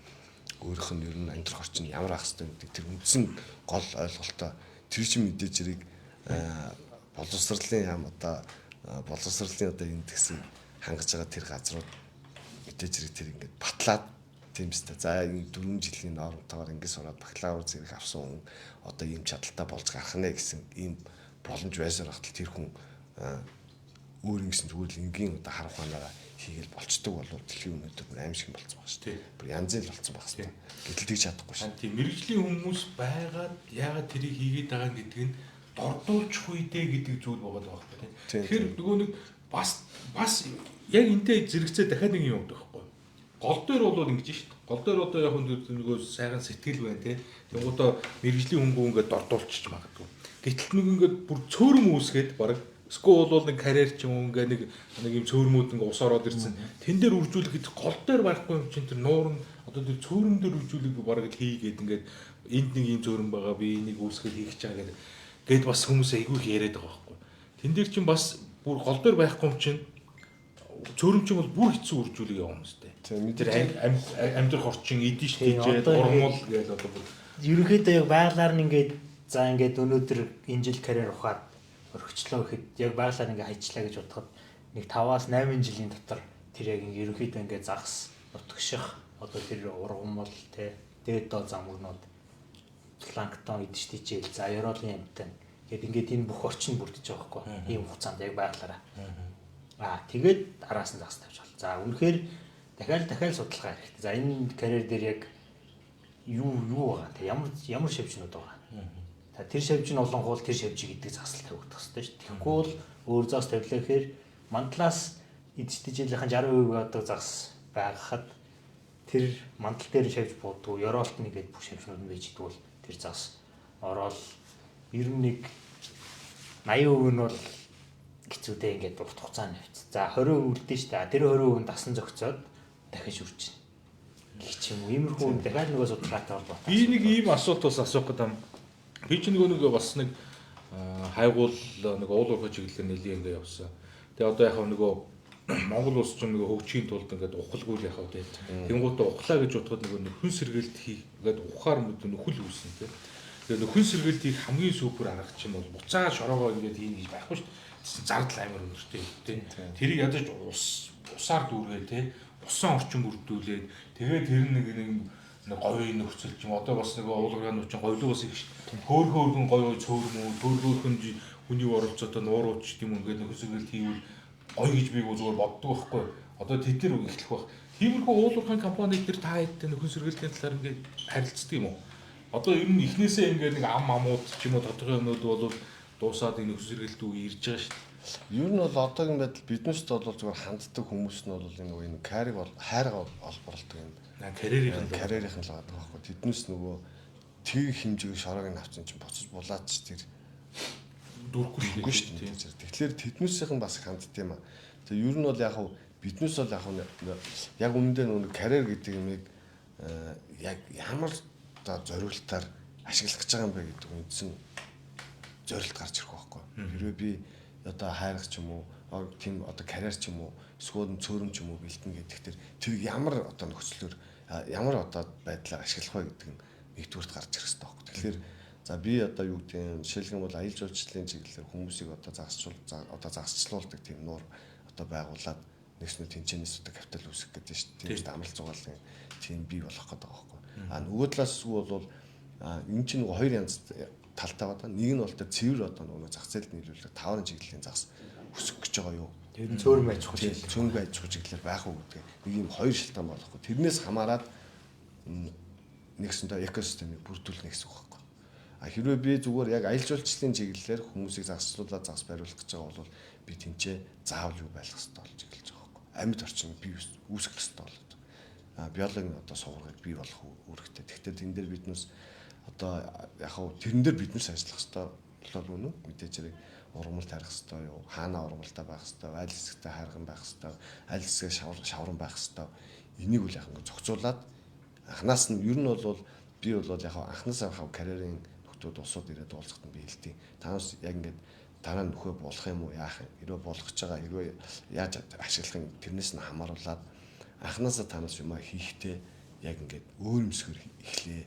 Өөрийнх нь ер нь амьдрах орчин ямар ах хэвтэй гэдэг тэр үндсэн гол ойлголтоо тэр чинь мэдээж хэрэг боловсролын ям одоо боловсролын одоо индексийг хангаж байгаа тэр газрууд мэдээж хэрэг тэр ингээд батлаад тийм үстэй. За энэ 4 жилийн нормтойгоор ингээд сураад бакалавр зэрэг авсан хүн одоо ийм чадaltaй болж гарах нэ гэсэн ийм боломж байсаар хатал тэр хүн өөр ингэсэн зүгээр л энгийн одоо хар ухаанаараа хийгээл болчдөг болов дэлхийн өнөөдөр бүр аим шиг болцсон баг шүү дээ. Бүр янз янз болцсон баг шүү дээ. Гэтэл тэгж чадахгүй шүү. Тийм мэрэгжлийн хүмүүс байгаад яагаад тэрийг хийгээд байгаа гэдэг нь дордуулчих үедээ гэдэг зүйл байгаа даа байхгүй тийм. Тэгэхээр нөгөө нэг бас яг энтэй зэрэгцээ дахиад нэг юм явдаг байхгүй. Гол дээр бол ингэж шүү дээ. Гол дээр одоо яг нөгөө сайхан сэтгэл байна тийм. Тэнгуудаа мэрэгжлийн хөнгөө ингээд дордуулчих магадгүй. Гэтэл нэг ингээд бүр цөөрөм үүсгээд баг эсвэл бол нэг карьер ч юм уу ингээ нэг юм цөөрмүүд ингээ ус ороод ирсэн. Тэн дээр үржүүлэх гэдэг гол дээр байхгүй юм чинь тэр нуур нь одоо тэр цөөрөм дээр үржүүлэх бараг л хийгээд ингээд энд нэг юм цөөрөм байгаа би энийг үүсгэл хийх гэж байгаа гэдэг бас хүмүүс айгүй их яриад байгаа байхгүй. Тэн дээр чинь бас бүр гол дээр байхгүй юм чинь цөөрөм чинь бол бүр хэцүү үржүүлэг яваа юм сте. Тэр амьдрах орчин идэж тийжээ урмал гээл одоо бүр ерөнхийдөө яг байглаар нь ингээд за ингээд өнөөдөр энэ жил карьер ухаад орхичлоо гэхэд яг байглаар ингээ хайчлаа гэж бодоход нэг 5-аас 8 жилийн дотор тэр яг ингээ ерөнхийдөө ингээ загас нутагших одоо тэр ургамал те дээд доод замгнууд планктон идэж тийжээл за ёроолын амьтан гэд ингээд энэ бүх орчин бүрдэж байгаа байхгүй ийм хугацаанд яг байглаараа тэгээд араас нь загас тавьж бол. За үнэхээр дахиад судалгаа хэрэгтэй. За энэ карьер дээр яг юу байгаа те ямар шавжнууд байгаа. За тэр шавж нь олонхуул тэр шавжийг идэг засал тавигдах хэрэгтэй шүү. Тэгэхгүй бол өөр загас тавилаа гэхээр мандлаас идэж тийжээлийнхэн 60% одоо загас байгахад тэр мандал дээр шавж буудгүй ёроолт нэгээд бүх шавжнууд нь байж идэг бол тэр загас ороод 91 80% нь бол хэцүүдээ ингээд урт хугацаанд явц. За 20% үлдэн шүү дээ. Тэр 20% нь дасан зохицоод дахиж үрчинэ. Гэх ч юм уу. Иймэрхүү юм дахиад нөгөө судалгаатай холбоотой. Би нэг ийм асуулт бас асуух гэдэг юм. Би ч нөгөө бас нэг хайгуул нэг уул уурхай чиглэлээр нэлийн ингээ явсан. Тэгээ одоо яг нөгөө Монгол улс ч нөгөө хөгжихийн тулд ингээд ухалгүй л яхав тий. Тэнгуутаа ухлаа гэж бодоход нөгөө нөхөн сэргэлт хийх ингээд ухаар мэд нөхөл үүснэ тий. Тэгээ нөхөн сэргэлт хийх хамгийн супер арга чинь бол буцаа шороогоо ингээд хийнэ гэж байхгүй шүү дээ. Зардал амар өндөртэй тий. Тэрийг ядаж усаар дүүргээ тий. Усан орчин бүрдүүлээд тэгээ тэр нэг нэг гоё нөхцөл ч юм одоо бас нэг уулгын нуучин говьлог бас их шүү дээ. Хөөхөн гоё цөөрмүү, хөөхөн хүний оролцоотой нуурууч тийм ингээд нөхөн сэргэлт хийвэл гоё гэж би зүгээр боддог байхгүй. Одоо тэд нар эхлэх байх. Тиймэрхүү уулуурхайн компани дээр та хэдтэй нөхөн сэргэлтийн талаар ингээд харилцдаг юм уу? Одоо ер нь эхнээсээ ингээд нэг ам амууд ч юм уу тодорхой юмнууд бол дуусаад энэ нөхөн сэргэлт үе ирж байгаа шүү дээ. Ер нь бол одоогийн байдал биднээс бол зүгээр ханддаг хүмүүс нь бол энэ нөгөө энэ карьерийг бол хайрга олборлдог юм. Карьерийнх нь л байгаа байхгүй. Тэднээс нөгөө тэр хэмжээгээр шороог нь авсан чинь буцаж булаач тэр дүүрхгүй шүү дээ. Тэгэхээр тэднээсийнх нь бас хандд юм аа. Тэгээ ер нь бол яг биднээс бол яг яг үнэндээ нөгөө карьер гэдэг юмыг яг ямар одоо зориултаар ашиглах гэж байгаа юм бэ гэдэг үндсэн зорилт гарч ирэх байхгүй. Хэрвээ би одоо хайрах ч юм уу, тийм одоо карьер ч юм уу, эсвэл цөөрөм ч юм уу бэлтэн гэдэг тэр тэр ямар одоо нөхцлөөр ямар одоо байдлаар ашиглах вэ гэдэг нь нэгдүгüрт гарч ирэх хэрэгтэй байхгүй. Тэгэхээр за би одоо юу гэдэг юм жишээлх юм бол аялал жуулчлалын чиглэлээр хүмүүсийг одоо загасчлуулдаг тийм нуур одоо байгуулад нэгснүү тэнцэнээс одоо капитал үүсгэх гэдэг шүү дээ. Тийм амралт зугаалын тийм бий болох гэдэг байгаа байхгүй. А нөгөө талаас бол энэ чинь нөгөө хоёр янз талтай байгаа. Нэг нь бол тэр цэвэр одоо нөгөө зах зээлд нийлүүлэх таварын чиглэлийн загас өсөх гэж байгаа юу? Тэр нь цөөрөм аж ахуй чиглэл, цөөнгөө аж ахуй чиглэлээр байх уу гэдэг нэг юм хоёр шалтгаан болохгүй. Тэрнээс хамаарат нэгсэндээ экосистемийг бүрдүүлнэ гэсэн үг байхгүй. А хэрвээ би зүгээр яг аялал жуулчлалын чиглэлээр хүмүүсийг загасчлуулаад загас бариулах гэж байгаа бол би тэнцээ заавал юу байх хэрэгтэй болж эхэлж байгаа байхгүй. Амьд орчин бий үүсгэх хэрэгтэй болоод. А биологийн одоо суургыг бий болох үүрэгтэй. Тэгэхдээ тэн дээр биднээс одоо яг хав тэрэн дээр биднээс ажиллах хэрэгтэй болол үнэн мэдээж хэрэг ургамал тарих хэрэгтэй юу, хаана ургамалтай байх хэрэгтэй, аль хэсэгтээ хайрган байх хэрэгтэй, аль хэсгээ шавран байх хэрэгтэй. Энийг үл яг ингэ зохицуулаад анханаас нь ер нь бол би бол яг анханасаа хав карьерийн нөхдүүд улсууд ирээд уулзахад нь би хэлдэг. Танаас яг ингээд дараа нь нөхөө болох юм уу яах юм? Хэрвээ болох гэж байгаа, хэрвээ яаж ашиглах юм тэрнээс нь хамааруулаад анханасаа танаас юм хийхдээ яг ингээд өөр өмсгөр эхлэе.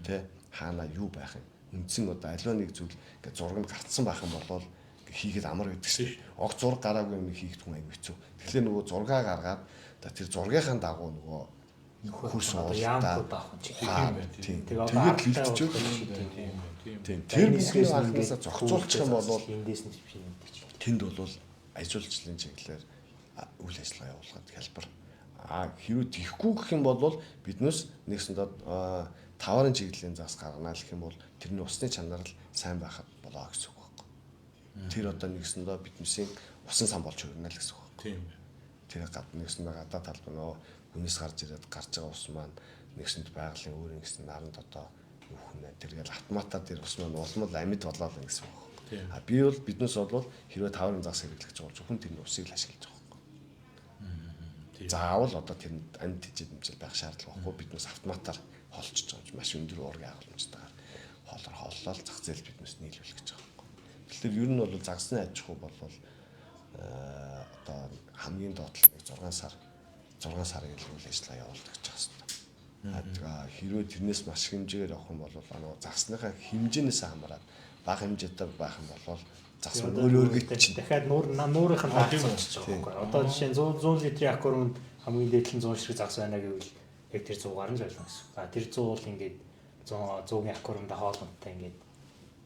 Тэ хаана юу байх юм? Үндсэн одоо аливаа нэг зүйл ингээд зураг нь гарцсан байх юм бол хийхэд амар байдаг шээ. Ог зураг гараагүй юм хийхэд хүн аяг хэцүү. Тэгэхээр нөгөө зургаа гаргаад тэр зургийнхаа дагуу нөгөө хөрс уултаа авах юм чи. Тийм. Тэгээд хилдчихвэл тийм. Тэр бүхний анхнаасаа зохицуулчих юм бол эндээс нь биш юм чи. Тэнд бол ажилчлалын чиглэлээр үйл ажиллагаа явуулахад хялбар. А хэрвээ тийхгүй гэх юм бол биднээс нэгсэндээ таварын чиглэлийн загас гаргана гэх юм бол тэрний усны чанар л сайн байхад болоо гэсэн үг байхгүй. Тэр одоо нэгсэндээ биднээсийн усан сан болж хувирна л гэсэн үг байхгүй. Тийм. Тэр нэгсэндээ гадаа талбай нөө хүнээс гарч ирээд гарч байгаа ус маань нэгсэнд байгалийн өөрийн гэсэн наранд одоо юу хөнэ тэргээл автоматар тэр ус маань улмал амьд болоо л гэсэн үг байхгүй. А би бол биднээс бол хэрвээ таварын загас хэрэглэж байгаа бол зөвхөн тэр усыг л ашиглаж байгаа байхгүй. Заавал одоо тэр амьд тэжээд хэмжээл байх шаардлага байхгүй, биднээс автоматар холчиж байгаа юм чи маш өндөр уургийн агуулмжтайгаар хоолоор хооллол зах зээл биднээс нийлүүлэх гэж байгаа байхгүй. Тэгэхээр ер нь бол загасны аж ахуй бол одоо хамгийн доотлол 6 сар 6 сарын үйл ажиллагаа явуулдаг гэж байгаа юм. Хэрвээ тэрнээс маш хэмжээгээр явах юм бол нөгөө загасныхаа хэмжээнээс хамаарат бага хэмжээтэй байх юм бол загас өөр өөргөө чинь дахиад нуурынх нь дагц болчих жоох байхгүй. Одоо жишээ нь 100 100 литрийн аквариумд хамгийн дээд нь 100 ширхэг загас байна гэвэл яг тэр 100-аар нь зориулна гэсэн. А тэр 100 бол ингээд 100 100-ийн аквариумд хоолунттай ингээд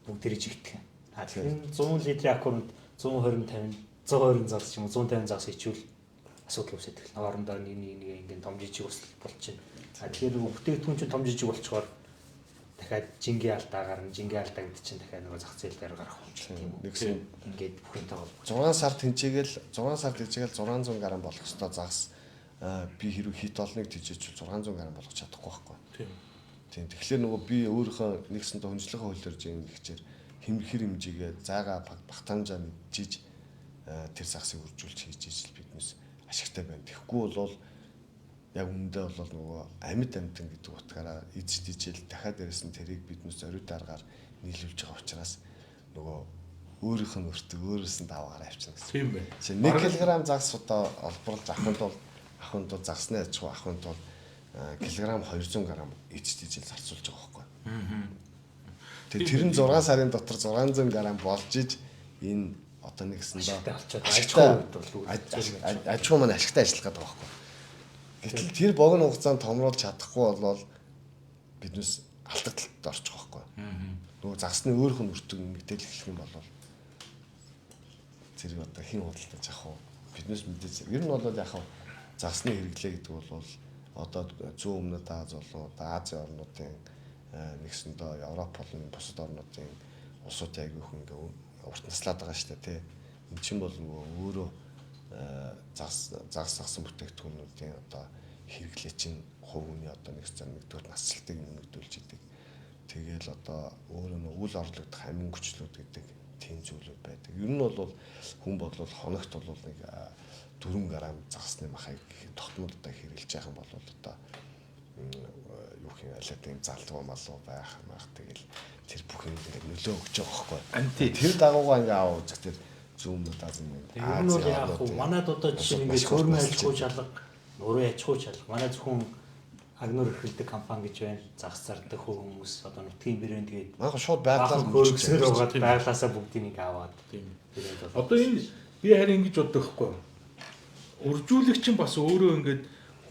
бүгд тэр жигтгэх. А тэр 100 литрийн аквариумд 120 50 120 загас ч юм уу 150 загас ичвэл асуудал үүсээд эхэлнэ. Хоорондоо нэг нэг нэг ингээд том жижиг бас болчихно. А тэгэхээр нөгөө бүтээгдэхүүн чинь том жижиг болчоор дахиад жингийн алдаа гарна. Жингийн алдаа гэдэг чинь дахиад нөгөө зах зээл дээр гарах юм чинь тийм үү. Нэгсэн ингээд бүх юмтай холбогдсон. 6 сар тэнцээгээл 6 сар тэнцээгээл 600 г болох ёстой загас би хэрвээ хит олныг тэжээчвэл 600 г болгож чадахгүй байхгүй. Тийм. Тийм. Тэгэхээр нөгөө би өөрийнхөө нэгсэнтэй хүндлэхээ хуулиар жин хичээр хэр хэмжээгээ зайгаа багтаамжаа мэдчихэж тэр загсыг үржүүлж хийж ижил биднес ашигтай байна. Тэгэхгүй бол яг үүндээ бол нөгөө амьд амьтан гэдэг утгаараа иж дижэл дахиад дээрэс нь тэрийг биднес зориуд даргаар нийлүүлж байгаа учраас нөгөө өөрийнх нь өртөг өөрөөс нь даваагаар авчна гэсэн. Тийм байна. 1 кг загас одоо олборлж авахын тулд загсны аж ахуй авахын тулд килограмм 200 г иж дижэл зарцуулж байгаа байхгүй. Тэгээ тэр нь 6 сарын дотор 600 г болж иж энэ одоо нэгсэндээ ашигтай бол аж ахуй маань ашигтай ажиллах гэдэг байгаа байхгүй. Гэтэл тэр богино хугацаанд томруулж чадахгүй болвол биднес алдагдaltaд орчих واخгүй. Нөгөө загсны өөрөх нь өртөг мэдээлэл эхлэх юм бол зэрэг одоо хэн худалдаж авах вэ? Биднес мэдээж ер нь бол яг загсны хэрэглээ гэдэг бол одоо зүүн өмнөд Аз болон одоо Азийн орнуудын нэгсэндээ Европ болон бусад орнуудын улсуудын аягүй их ингээ урт наслаад байгаа шүү дээ тий. Эн чинь бол нөгөө өөрөө загас загас агсан бүтээгдэхүүнүүдийн одоо хэрэглээ чинь хувь хүний одоо нэг зам нэгдүгээр насжилтыг нэмэгдүүлж идэг. Тэгээл одоо өөрөө нөгөө үл орлогдох амин хүчлүүд гэдэг тийм зүйлүүд байдаг. Ер нь бол хүн болвол хоногт бол нэг 4 г загасны махыг тогтмол одоо хэрэглэж байгаа юм бол одоо юу гэх юм алиад юм залдуу малуу байх мах тэгэл тэр бүх юм ингээд нөлөө өгч байгаа байхгүй. Анти тэр дагуугаа ингээ аваа үзэх тэр зүүмнүүд аз юм. Ер нь бол яах вэ? Манад одоо жишээ нь ингээд хөрмөн аж ахуй чалга, нуруу аж ахуй чалга. Манай зөвхөн агнуур эрхэлдэг компани гэж байна. Загас зардаг хүмүүс одоо нутгийн брэнд тэгээд манай шууд байглаар хөргсөр угаад байглаасаа бүгдийг нэг аваад тийм. Одоо энэ би харин ингэж боддог хгүй. Үржүүлэгч нь бас өөрөө ингээд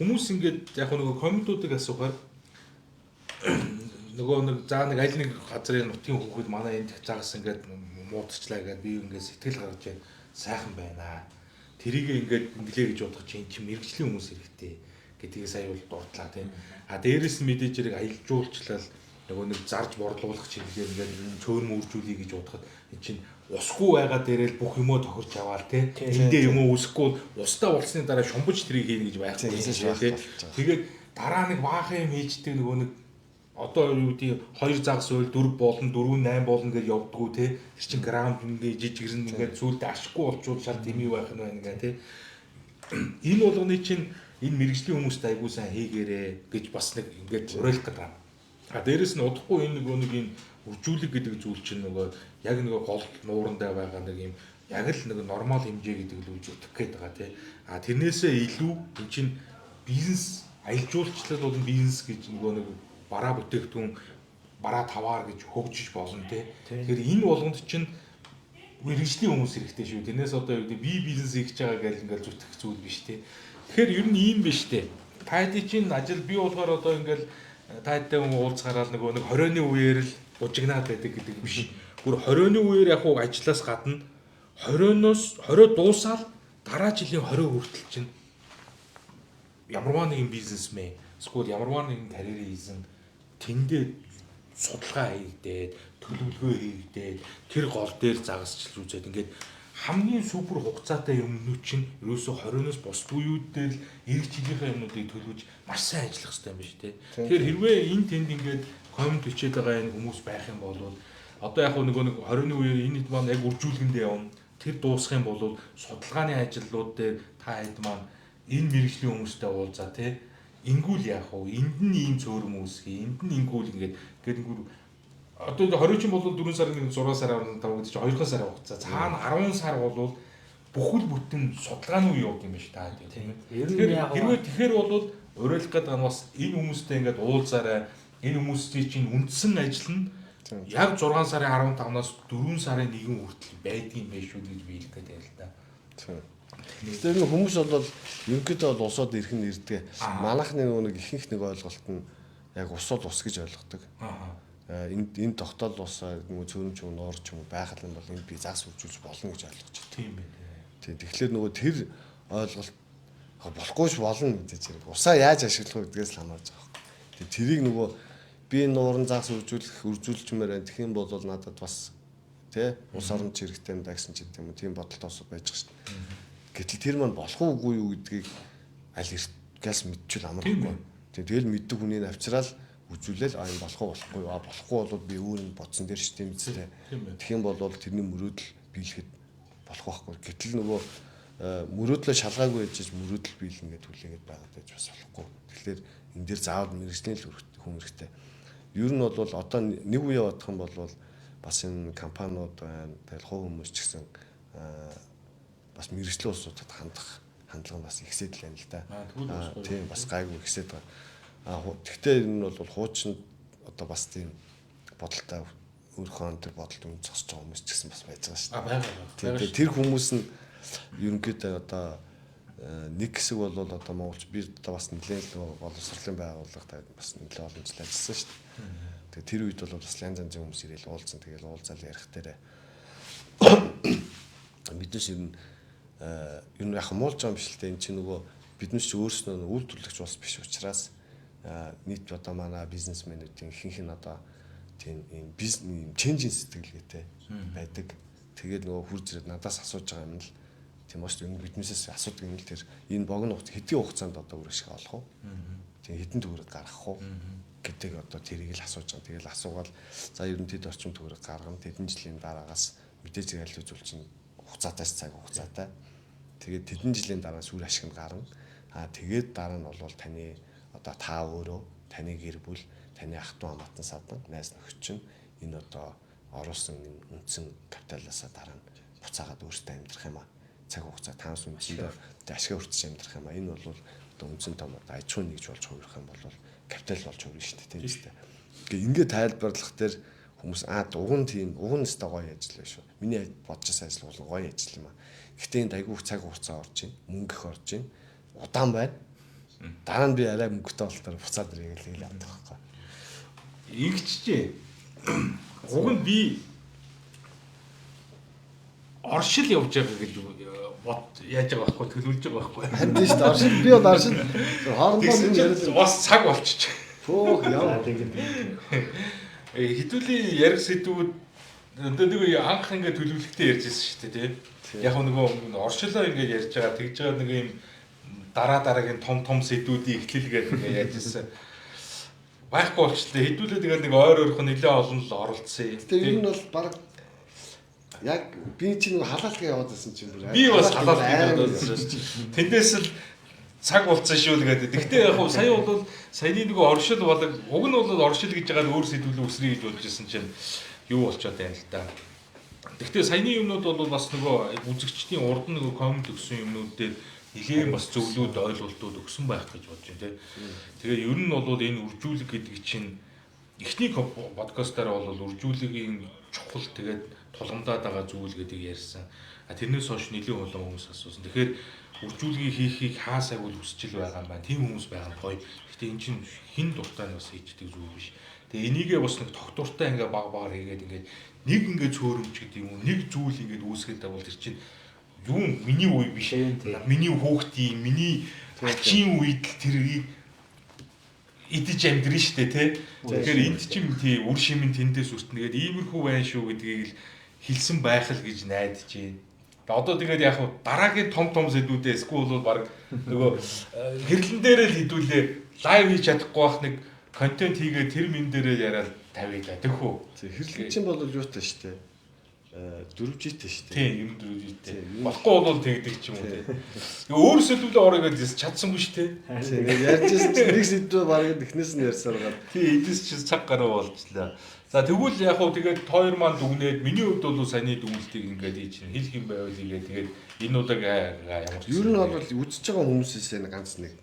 хүмүүс ингээд яг нөгөө комментуудыг асуухаар нөгөө нэг за нэг аль нэг газрын нутгийн хүүхэд манай энэ загас ингээд муудчихлаа гэдээ би ингээд сэтгэл гаргаж байна. Сайхан байна. Тэрийг ингээд инглээ гэж бодох чинь чинь мэрэгжлийн хүмүүс хэрэгтэй. гэдгийг сая бол дурдлаа тийм. А дээрэс нь мэдээж хэрэг аялал жуулчлал нөгөө нэг зарж борлуулах чиглэлээр ингээд цөөрм үржүүлэе гэж бодоход эн чинь усгүй байгаа дээрээ л бүх юмөө тохирч аваал тий. Эндээ юмөө үсэхгүй устай болсны дараа шумбаж тэрийг хийнэ гэж байхгүй тий. Тэгээд дараа нэг баахан юм хийждэг нөгөө нэг одоо юу гэдэг 2 загас уйл 4 болон 4 8 болно гэж явдггүй тий. Тэр чинь грамм ингээ жижигэрэн ингээд зүйлдэ ашиггүй болчвол шал дэмий байх нь байна гэ тий. Энэ болгоны чинь энэ мэрэгжлийн хүмүүст айгуу сайн хийгээрээ гэж бас нэг ингээд уриалах гэдэг юм. А дээрэс нь удахгүй энэ нөгөө нэг энэ үржүүлэг гэдэг зүйл чинь нөгөө яг нөгөө гол нуурандаа байгаа нэг юм яг л нэг нормал хэмжээ гэдэг л үж утгах гээд байгаа тий. А тэрнээсээ илүү эн чинь бизнес аялал жуулчлал бол бизнес гэж нөгөө нэг бараа бүтээгдэхүүн бараа таваар гэж хөгжиж болно тий. Тэгэхээр энэ болгонд чинь мэрэгжлийн хүмүүс хэрэгтэй шүү. Тэрнээс одоо юу гэдэг би бизнес хийж байгаа гэж ингээл зүтгэх зүйл биш тий. Тэгэхээр ер нь ийм биш тий. Тайди чинь ажил би болохоор одоо ингээл тайдтай хүн уулзахаараа нөгөө нэг 20-ны үеэр л бужигнаад байдаг гэдэг биш. Бүр 20-ны үеэр яг уу ажлаас гадна 20-оос 20 дуусаад дараа жилийн 20 хүртэл чинь ямарваа нэгэн бизнесмен эсвэл ямарваа нэгэн карьер хийсэн тэндээ судалгаа хийгдээд төлөвлөгөө хийгдээд тэр гол дээр загасчилж үзээд ингээд хамгийн супер хугацаатай юмнууд чинь ерөөсө 20-оос бус буюуд дээр л эх жилийнхээ юмнуудыг төлөвлөж маш сайн ажиллах хэрэгтэй юм биш үү? Тэгэхээр хэрвээ энэ тэнд ингээд коммент бичээд байгаа энэ хүмүүс байх юм бол одоо яг нөгөө нэг 20-ны үеэр энэ хэд маань яг үржүүлгэндээ явна. Тэр дуусах юм бол судалгааны ажлууд дээр та хэд маань энэ мэрэгжлийн хүмүүстэй уулзаа тий. Ингүүл яах вэ? Энд нь ийм цөөрөм үүсгэе. Энд нь ингүүл ингээд ингээд ингүүл одоо 20 чинь бол 4 сарын 1 6 сарын 15 гэдэг чинь 2 сарын хугацаа. Цаана 10 сар бол бүхэл бүтэн судалгааны үе явд юм биш та тийм ээ. Тэгэхээр хэрвээ тэгэхээр бол уриалах гэдэг нь бас энэ хүмүүстэй ингээд уулзаарай. Энэ хүмүүсийн чинь үндсэн ажил нь яг 6 сарын 15-наас 4 сарын 1 хүртэл байдгийн байх шүү гэж би хэлэх гээд байна л да. Тийм. Тэгэхээр нэг хүмүүс бол ерөнхийдөө бол усууд ирэх нь ирдэг. Манайхны нэг ихэнх нэг ойлголт нь яг ус бол ус гэж ойлгодог. Энэ тогтоол ус нөгөө цөөрөм ч юм уу нуур ч юм уу байх юм бол энд би загас үржүүлж болно гэж ойлгож байна. Тийм ээ. Тийм. Тэгэхээр нөгөө тэр ойлголт болохгүй ч болно гэж хэрэг. Усаа яаж ашиглах вэ гэдгээс л хамаарч байгаа байхгүй. Тэрийг нөгөө би нууран загас үржүүлчмээр байна. Тэгэх юм бол надад бас тий улс орон ч хэрэгтэй юм да гэсэн ч гэдэг юм уу. Тийм бодолтой ус байж байгаа шүү дээ. Гэтэл тэр маань болох уугүй юу гэдгийг аль эртгээс мэдчихвэл амархгүй. Тийм. Тэгэл мэддэг хүний авчраал үзүүлэл а энэ болох уу болохгүй юу? А болохгүй бол би өөр нь бодсон дээр шүү дээ мэдстэй. Тэгэх юм бол тэрний мөрөөдөл биелэхэд болох байхгүй. Гэтэл нөгөө мөрөөдлөө шалгаагүй ээжж мөрөөдөл биелнэ гэдээ хүлээгээд байгаад байж бас болохгүй. Тэгэхээр энэ дээр заавал мэрэгжлийн л хүн хэрэгтэй. Ер нь бол одоо нэг үе бодох юм бол бас энэ компаниуд байна. Тэгэл хувь хүмүүс ч гэсэн бас мэрэгжлийн улсуудад хандах хандлага нь бас ихсээд л байна л да. Тийм бас гайгүй ихсээд байгаа. Тэгтээ энэ нь бол хуучин одоо бас тийм бодолтой өөрийнхөө тэр бодолд үн зогсож байгаа хүмүүс ч гэсэн бас байж байгаа шүү дээ. Тийм тэр хүмүүс нь ерөнхийдөө одоо нэг хэсэг бол одоо монголч би одоо бас нэлээд боловсролын байгууллагад бас нэлээд олон жил ажилласан шүү дээ. Тэгээ тэр үед бол бас янз янзын хүмүүс ирээл уулзсан. Тэгээл уулзаал ярих дээрээ биднес ер нь ер нь яг муулж байгаа юм биш л дээ. Энд чинь нөгөө биднес чи өөрснөө үйлдвэрлэгч улс биш учраас нийт одоо манай бизнесмэнүүдийн ихэнх нь одоо тийм ийм бизнес ченжин сэтгэлгээтэй байдаг. Тэгээд нөгөө хурж ирээд надаас асууж байгаа юм л тийм ба шүү дээ. Биднээсээс асуудаг юм л тэр энэ богино хугацаа хэдийн хугацаанд одоо үр ашиг олох уу? Тийм хэдэн төгрөг гаргах уу гэдэг одоо тэрийг л асууж байгаа. Тэгэл асуугаал за ер нь тэд орчим төгрөг гаргана. Тэдэн жилийн дараагаас мэдээж аль зүйл чинь хугацаатаас цаг хугацаатай. Тэгээд тэдэн жилийн дараа сүр ашиг нь гарна. Аа тэгээд дараа нь бол таны одоо та өөрөө таны гэр бүл, таны ах トゥ хамаатан садан, найз нөхөд чинь энэ одоо оруулсан энэ үндсэн капиталаасаа дараа нь буцаагаад өөртөө амьдрах юм аа. Цаг хугацаа таанс үндсэндээ ашиг хүртэж амьдрах юм аа. Энэ бол одоо үндсэн том одоо аж ахуйн нэгж болж хувирах юм бол капитал болж хувирна шүү дээ, тийм үстэй. Ингээ ингээд тайлбарлах дээр хүмүүс уг нь тийм уг нь өстой гоё ажил биш үү. Миний бодож байсан ажил бол гоё ажил юм аа. Гэхдээ энд айгүй цаг хугацаа орж ийн, мөнгө их орж ийн, удаан байна. Дараа нь би арай мөнгөтэй болтоор буцаад ирээ гэл явдаг байхгүй. Ингэчжээ. Уг нь би оршил явж байгаа гэж бод яаж байгаа байхгүй төлөвлөж байгаа байхгүй. Харин тийм шүү дээ. Оршил би бол оршил хоорондоо юм яриад бас цаг болчих. Хөөх яа. Тэгээд Хэдүүлийн ярих сэдвүүд нэг анх ингээд төлөвлөлттэй ярьж ирсэн шүү дээ тий. Яг нөгөө оршилоо ингээд ярьж байгаа тэгж байгаа нэг юм дараа дараагийн том том сэдвүүдийн эхлэл гэдэг ингээд яаж ирсэн. Байхгүй болчлаа. Хэдүүлээ тэгээд нэг ойр ойрхон нэлээ олон л оролцсон. Тэгээд ер нь бол баг яг би чинь нэг халаалтгаа яваад байсан чинь бүр би бас халаалт яваад байсан. Тэндээс л цаг болцсон шүү л гэдэг. Гэхдээ яг хуу сая бол саяны нөгөө оршил болог уг нь бол оршил гэж байгаа нь өөр сэдвүүлээ үсрий гэж бодож ирсэн чинь юу болчоод байна л да. Гэхдээ саяны юмнууд бол бас нөгөө үзэгчдийн урд нь нөгөө коммент өгсөн юмнууд дээр нэлээд бас зөвлүүд ойлголтууд өгсөн байх гэж бодож байна те. Тэгээ ер нь бол энэ үржүүлэг гэдэг чинь эхний подкастаар бол үржүүлгийн чухал тэгээд тулгамдаад байгаа зүйл гэдгийг ярьсан. А тэрнээс хойш нэлээд олон хүмүүс асуусан. Тэгэхээр үржүүлгийг хийхийг хаа сайгүй хүсэж л байгаа юм байна. Тийм хүмүүс байгаа нь гоё. Гэхдээ эн чинь хин дуртай нь бас хийждэг зүйл биш. Тэгээ энийгээ бас нэг тогтвортой ингээ баг багаар хийгээд ингээ нэг ингээ цөөрөмж гэдэг юм уу нэг зүйл ингээд үүсгээд байгаа бол тэр чинь юу миний үе биш. Миний хүүхдийн, миний ачийн үед л тэрийг идэж амьдрын штэ тий. Тэгэхээр энд чинь тий үр шим нь тэндээс үртнэ гээд иймэрхүү байна шүү гэдгийг л хэлсэн байх л гэж найдаж байна. Одоо тэгээд яг хав дараагийн том том сэдвүүдээ эсвэл бол баг нөгөө хэрлэн дээрээ л хідүүлээ лайв хийж чадахгүй бах нэг контент хийгээ тэр мэн дээрээ яриад тавья да тэхүү. Хэрлэн чинь бол юутай штэ. 4G-тэй штэ. Тийм, ер нь 4G-тэй. Болохгүй бол тэгдэг ч юм уу тий. Тэгээ өөр сэдвүүлээ орё гэж чадсангүй шүү дээ. Тийм, ярьжсэн чинь нэг сэдвээ бараг эхнээс нь ярьсаар байгаа. Тийм, эдээс чинь цаг гаруй болчлаа. За тэгвэл яг хуу тэгээд хоёр маань дүгнээд миний хувьд бол саяны дүгнэлтийг ингээд хийж хэлэх юм байвал ингээд тэгээд энэ удаа ямар ч ер нь бол үзэж байгаа хүмүүсээс нэг ганц нэг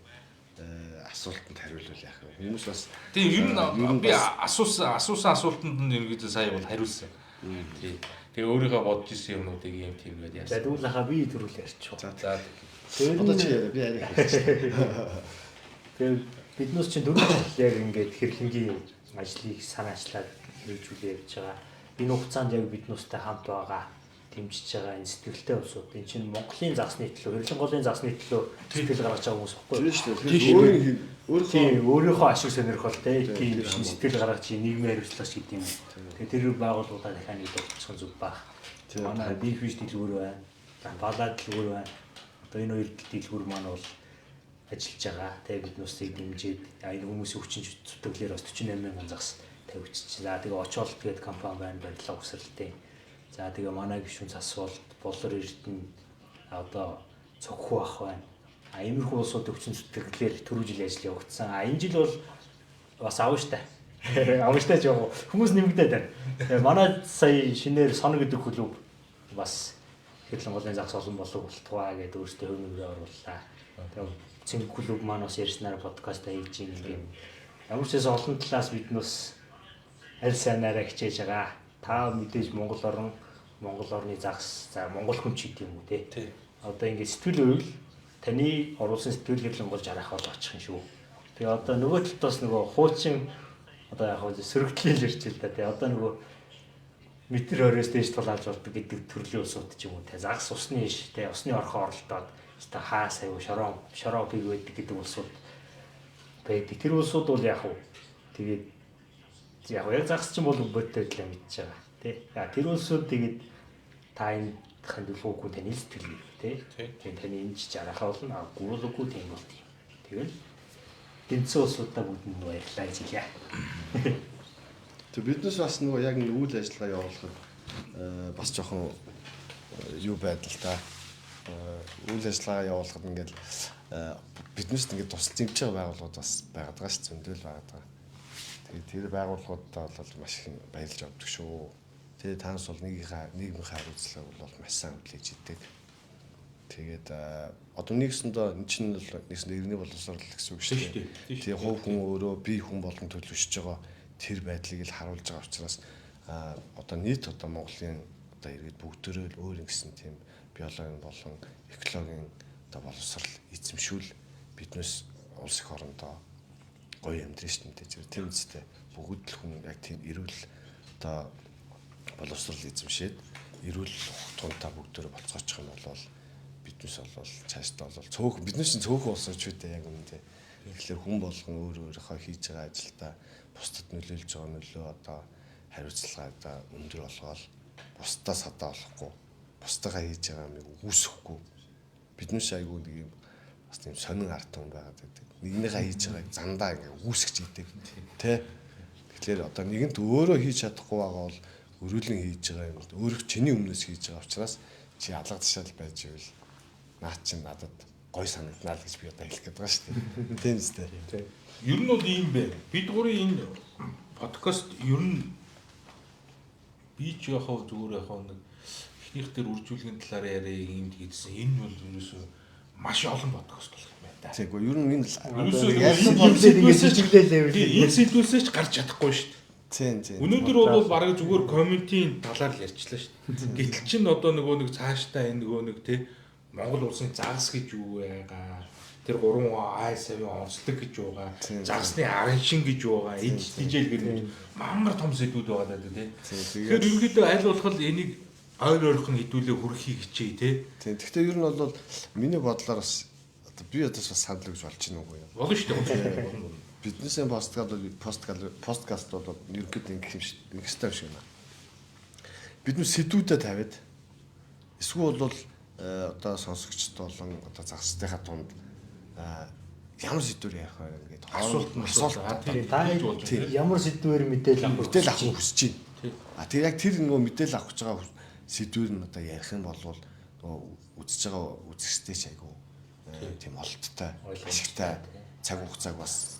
асуултанд хариулвал яах вэ? Хүмүүс бас тийм ер нь би асуусан асуултанд нь ерөнхийдөө сая бол хариулсан. Тийм. Тэгээ өөрийнхөө бодож исэн юмнуудыг ийм тийм гээд яасан. За тэгвэл хаа би төрүүл ярьчих. За одоо чи яриа би арай хэлчих. Тэгээ биднээс чинь дөрөв жил яг ингээд хэрлэнгийн ажлыг санаачлаад хэрэгжүүлээ явж байгаа. Энэ хугацаанд яг биднүүстэй хамт байгаа, дэмжиж байгаа энэ сэтгэлтэй улсууд. Энэ чинь Монголын загсны төлөө, хэрлэн голын загсны төлөө сэтгэл гаргаж байгаа хүмүүс байхгүй юу? Тийм шүү дээ. Тэгэхээр өөрийнхөө ашиг сонирхол тийм сэтгэл гаргаж нийгмийн хариуцлага гэдэг юм. Тэгээ тэр байгууллагуудаа дахиад нэг дурдчих зүг баах. Манай Big Fish дэлгүүр байна. Балаа дэлгүүр байна. Одоо энэ хоёр дэлгүүр маань бол ажиллаж байгаа. Тэгээ бид нусыг дэмжиж энэ хүмүүсийн хүчин зүтгэлээр бас 48,000 загас тавьчихсан. За тэгээ Очоолт гэдэг компани байна, барилга өсрэлтийн. За тэгээ манай гишүүн Цасволт, Болор Эрдэнэ одоо Цогхүү ах байна. А иймэрхүү улсууд хүчин зүтгэлээр түрүү жил ажил явагдсан. А энэ жил бол бас авна штэ. Авна штэ ч яг хүмүүс нэмэгдээд байна. Тэгээ манай сая шинээр Соно гэдэг клуб бас хэрлэн голын загас олон болов болтугай гэдээ өөртөө хувь нэмрээ орууллаа. Тэгээ Цэнг клуб маань бас ярьснаар подкаст хийж юм юм. Ямар ч байсан олон талаас биднээс аль сайнаараа хичээж байгаа. Та мэдээж Монгол орн, Монгол орны загас, за Монгол хүн ч гэдэг юм уу те. Одоо ингээд сэтгэл байвал таны оруулсан сэтгэл хэрлэн гол жарах бол очих юм шүү. Тэгээ одоо нөгөө талд бас нөгөө хуучин одоо яг хөө сөрөгтлөл ярьж л да те. Одоо нөгөө метр 20-оос дээш тулаалж болдог гэдэг төрлийн улсууд ч юм уу те. Загас усны иш те, усны орхоо оролдоод өстой хаа саягүй шороо биг байдаг гэдэг улсууд байдаг. Тэр улсууд бол яг хөө тэгээд яг загас чинь бол бодтой л мэдж байгаа тий. Тэр улсууд тэгээд та энэ хандлагуугүй таны сэтгэл тий. Тэгээд таны энэ ч жарахаа болно. Гүйлгүй тийм бол тийм. Тэгэл дэнцэн улсуудаа бүгдэнд нь баярлалаа гэж хэлье. Тэг биднес бас нөгөө яг нэг үйл ажиллагаа явуулахад бас жоохон юу байдал та. Үйл ажиллагаа явуулахад ингээд биднээс ингээд тусалж дэмжиж байгаа байгууллагууд бас байгаад байгаа ш зөндөл байгаад байгаа. Тэгээд тэр байгууллагуудаа бол маш их баярлж авдаг шүү. Тэгээд танаас бол нийгмийн хариуцлага бол маш сайн хүлээж идэг. Тэгээд одоо нэгсэндээ эн чинь бол нэгсэндээ иргэний боловсрол гэсэн үг шүү дээ. Тэгээд хувь хүн өөрөө бие хүн болгон төлөвшөж байгаа тэр байдлыг л харуулж байгаа учраас одоо нийт одоо Монголын одоо иргэд бүгдөө л өөр ингэсэн тийм биологийн болон экологийн одоо боловсрол эзэмшүүл биднээс улс их орондоо гоё амьдрын шүү дээ. Тийм үстэй бүгд л хүн яг тийм эрүүл одоо боловсрол эзэмшээд эрүүл чухамтай бүгдөө болцоочих юм бол биднес бол цаашдаа бол цөөхөн биднес чинь цөөхөн улс ч үү яг үнэндээ. Тэгэхээр хүн болгон өөр өөрийнхөө хийж байгаа ажилдаа бусдад нөлөөлж байгаа нөлөө одоо хариуцлага одоо өндөр болгоол бусдаа садаа болохгүй бусдаагаа хийж байгаа юмыг үгүйсэхгүй биднес айгүй нэг юм бас тийм сонин ард түмэн байгаад байдаг. Нэгнийхээ хийж байгааг зандаа ингээ үгүйсгэж идэг. Тэ? Тэгэхээр одоо нэгэнт өөрөө хийж чадахгүй байгаа бол өрөөлөн хийж байгаа юм өөрөх чиний өмнөөс хийж байгаа учраас чи алга ташаал байж ивэл наад чинь надад гой санагданаа л гэж би одоо хэлэх гээд байгаа шүү дээ. Тийм үстэй. Ер нь бол ийм бэ. Бид гурийн энэ подкаст ер нь би ч яг хав зүгээр яг нэг эхнийх дээр үржүүлгийн талаар яриа юм гэдсэн. Энэ бол ерөөсөө маш олон подкаст болох юм байна да. Тэгвэл ер нь энэ Ерөөсөө ярьсан энэ ингээд жижиглээлээ. Тийм, энэ сэдвүүсээ ч гарч чадахгүй шүү дээ. Тийм тийм. Өнөөдөр бол бараг зүгээр комментийн талаар л ярьчлаа шүү дээ. Гэтэл чин одоо нөгөө нэг цаашдаа энэ нөгөө нэг тий Монгол улсын загас гэж юу байгаа. Тэр гурван ай савын онцлог гэж юу байгаа. Загасны арын шин гэж юу байгаа. Эд тижэл гэх мангар том сэдвүүд байгаа даа тий. Тэгэхээр ерөнхийдөө аль болох энийг ойр ойрхон хэдүүлээ хүрхийг хичээе тий. Тийм. Гэхдээ ер нь бол миний бодлоор бас одоо би одоо бас санал өгч болж байна уу юу? Болно шүү дээ. Биднээсээ подкаст бол ерөнхийдөө ингэх юм шиг ингэх ёстой юм шиг байна. Бид нэ сэдвүүдэд тавиад эсвэл бол одоо сонсогчд болон одоо загсдынхаа тунд ямар сэдвээр ярих вэ гэдэг Асуулт Та ямар сэдвээр мэдээлэл авах мэдээлэл авах хүсэж байна. А тэр яг тэр нөгөө мэдээлэл авах гэж байгаа сэдвээр нь одоо ярих юм бол нөгөө үзэж байгаа үзэгчтэй ч айгүй тийм олдтой, ашигтай цаг хугацааг бас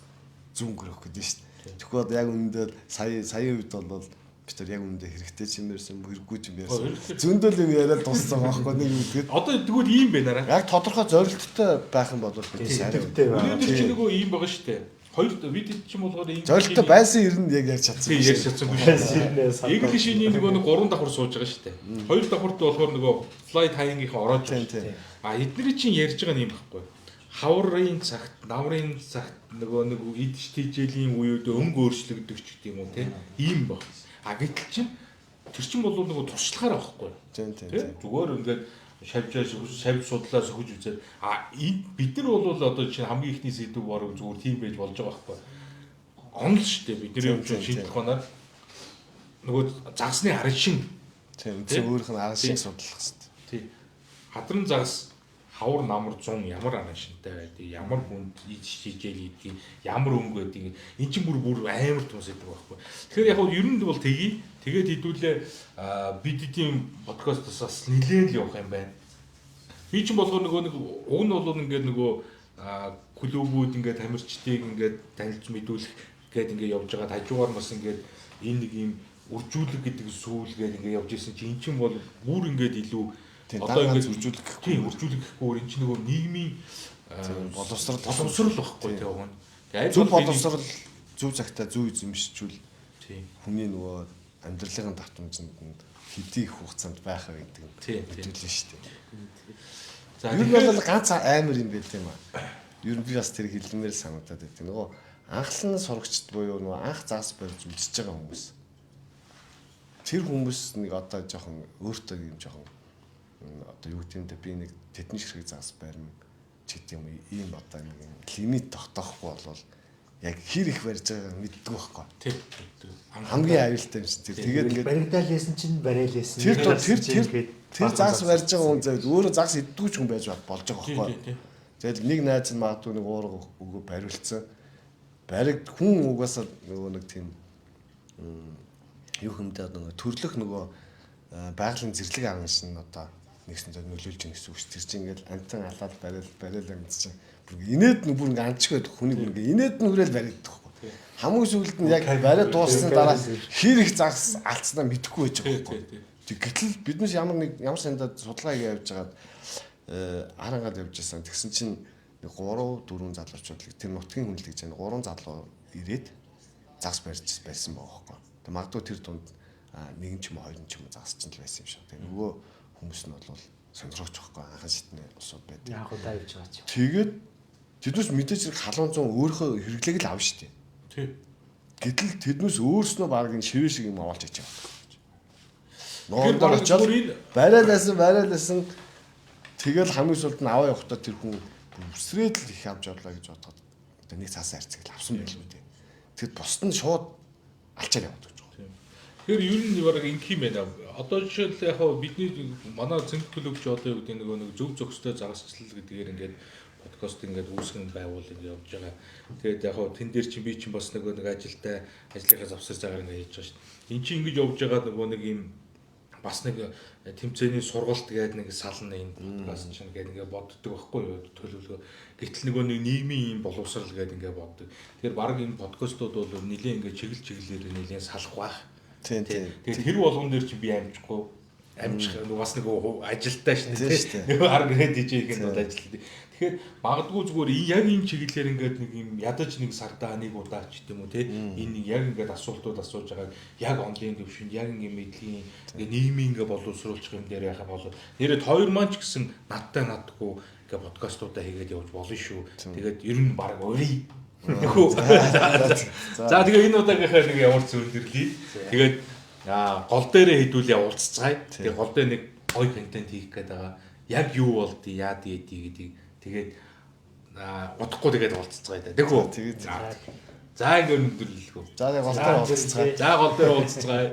зүүн өнгөрөх гэдэг нь шүү дээ. Тэгэхгүй бол яг үүндээ саяын үед бол бид тэр яг үүндээ хэрэгтэй ч юм ярьсан, хэрэггүй ч юм ярьсан. Зөндөл юм яриад дууссан байхгүй нэг юм тэгээд. Одоо тэгвэл ийм байна араа. Яг тодорхой зорилттой байх юм бол бид сэдвтэй байна. Өнөөдөр чи нөгөө ийм байгаа шүү дээ. Хоёр бид чинь болгоор ийм зорилттой байсан ер нь яг ярьж чадсан. Тийм ярьж чадсангүй шүү дээ. English-ийн нөгөө нэг гурван давхар сууж байгаа шүү дээ. Хоёр давхарт болохоор нөгөө flight high-ийнхаа ороож байгаа. А эдний чинь ярьж байгаа нь юм байхгүй. Хаврын цагт, намрын цагт нөгөө нэг идэж тижээлийн үеүд өнгө өөрчлөгдөх ч гэдэг юм уу те. Ийм баг. А гэтэл чинь тэр чинь бол нөгөө туршлагаар байхгүй. Тийм тийм. Зүгээр ингээд шавжаа шавж судлаа сөхөж үзээд а энэ бид нар бол одоо чинь хамгийн ихний сэдв бараг зүгээр тийм байж болж байгаа байхгүй. Онол шүү дээ бидний юм чинь шинжлэх ухаанаар нөгөө загасны арын шин. Тийм үндсэн өөрийнх нь арын шин судлах хэрэгтэй. Тийм. Хадран загас хавар намар 100 ямар арын шинтэй байдаг, ямар хүнд иж жижээл идгийг, ямар өнгө байдгийг эн чинь бүр бүр амар тун сэдв байхгүй. Тэгэхээр яг нь ер нь бол тэгье. Тэгээд хэдүүлээ бид эдийн подкастаас бас нилээн л явах юм байна. Би чинь болохоор нөгөө нэг уг нь бол ингээд нөгөө клубүүд ингээд тамирчдыг ингээд танилж мэдүүлэх гээд ингээд явж байгаа. Хажуугаар бас ингээд энэ нэг юм үржүүлэг гэдэг сүүлгээд ингээд явж исэн чинь эн чинь бол бүр ингээд илүү одоо ингээд үржүүлэх гэхгүй үржүүлэх гэхгүй эн чинь нөгөө нийгмийн боловсрал байхгүй тийм уг нь. Зөв боловсрал зөв цагтаа зөв эзэмшчихвэл хүний нөгөө амьдралын давтамжинд нь хэдий их хугацаанд байх вэ гэдэг нь мэдүүлнэ шүү дээ. За ер нь бол ганц амар юм байт юм аа. Ер нь би бас тэр хэлмээр санагдаад байдаг. Нөгөө анхлан сурагчд буюу нөгөө анх загас барьж үзэж байгаа хүмүүс. Тэр хүмүүс нэг одоо жоохон өөртөө юм жоохон одоо юу гэдэг юм бэ би нэг тэдний ширхэг загас барина ч гэдэг юм ийм одоо нэг юм лимит тогтоохгүй болвол яг хэр их барьж байгааг мэддэг байхгүй. Тийм. Хамгийн аюултай юм шиг тэр. Тэгээд ингээд баригдаал ясан чинь барайл ясан. Тэр тэр тэр тэр загас барьж байгаа хүн зав өөрөө загас иддгүү ч хүн байж болж байгаа байхгүй. Тэгэл нэг найз нь магадгүй нэг уурга өгөө бариулцсан. Бариг хүн угаасаа нөгөө нэг тийм юу хэмдэ одоо нөгөө төрлөх нөгөө байгалийн зэрлэг аган шин одоо нэгсэндээ нөлөөлж ин гэсэн үг шүү. Тэр чинь ингээд амтан алаад барайл барайл амт чинь бүр инээд нь бүр ингээд анчиг байдаг хүнийг ингээд инээд нь хүрээл баригддаг байхгүй. Хамгийн сүүлд нь яг бариад дууссан дараа хэр их загас алдснаа мэдэхгүй байж байгаа байхгүй. Гэтэл биднес ямар нэг ямар сандад судалгаа хийгээ явж байгаад харангаад явж байсан. Тэгсэн чинь 3 4 залуучууд тэр нутгийн хүн л гэж байна. 3 залуу ирээд загас барьж байсан байгаа байхгүй. Тэг магадгүй тэр дунд нэг нь ч юм уу хоёр нь ч юм уу загас чинь л байсан юм шиг. Тэг нөгөө хүмүүс нь бол сонирхож байхгүй анхан шатны улсууд байдаг. Яг удаа явж байгаа ч. Тэгээд тэднээс мэдээж хэрэг халуун зүүн өөрийнхөө хэрэглээг л авна шүү дээ. Тий. Гэтэл тэднээс өөрснөө баг энэ шивээ шиг юм авалж ичээ. Ногоон дээр очиод бариалаасан тэгэл хамгийн сүүлд нь аваа явахдаа тэр хүн үсрээд л их авч явлаа гэж бодоход одоо нэг цаасаа харьцаг л авсан байлгүй дээ. Тэгэд бусд нь шууд алчаар яваад гэж байгаа. Тэгэхээр ер нь бараг ингэх юм байна. Одоо жишээл яг хаа бидний манай цэнг клуб ч одоо юу гэдэг нөгөө нэг зөв зохистой загасчлал гэдгээр ингээд подкаст ингээд үүсгэн байгуул ингээд явж байгаа. Тэгээд яг хаа тэн дээр чинь би чинь бас нөгөө нэг ажилтай ажлынхаа завсар цагаар ингээд хийж байгаа шүү дээ. Энд чинь ингэж явж байгаа нөгөө нэг юм бас нэг тэмцээний сургалт гэдэг нэг сална энэ подкаст чинь гэдэг ингээд боддог байхгүй юу төлөвлөгөө. Гэтэл нөгөө нэг нийгмийн юм боловсрал гэдэг ингээд боддог. Тэгэхээр баг энэ подкастууд бол нэлээд ингээд чиглэл чиглэлээр нэлээд салах байх. Тийм тийм. Тэгээд тэр болгон дээр чи би амжихгүй амжих бас нэг ажилтаа шүү Тийм дээ. Нөгөө арга гэрээ дижей хийхэд бол ажилтаа. Тэгэхээр магадгүй зүгээр яг энэ чиглэлээр ингээд нэг юм ядаж нэг сардаа нэг удаа ч гэдэм үү те энэ нэг яг ингээд асуултууд асууж байгааг яг онлайн төвшөнд яг ингээд мэдлэгийн ингээд нийгмийн ингээд боловсруулах юм дээр яхаа болов. Нэрээд хоёр маань ч гэсэн надтай надгүй ингээд подкастуудаа хийгээд явж болно шүү. Тэгээд ер нь баг урий. Нөхөө. За тэгээ энэ удаагийнхаа нэг ямар ч өндөрлөе. Тэгээд гол дээрээ хэдүүлээ уулзцгаая. Тэгээ гол дээр нэг гоё контент хийх гээд байгаа. Яг юу болдъё, яад ийдий гэдгийг тэгээд удахгүй тэгээд уулзцгаая да. Тэхүү. Тэгээд За ингэ өндөрлөлгөө. за тэгээ гол дээр уулзцгаая. За гол дээр уулзцгаая.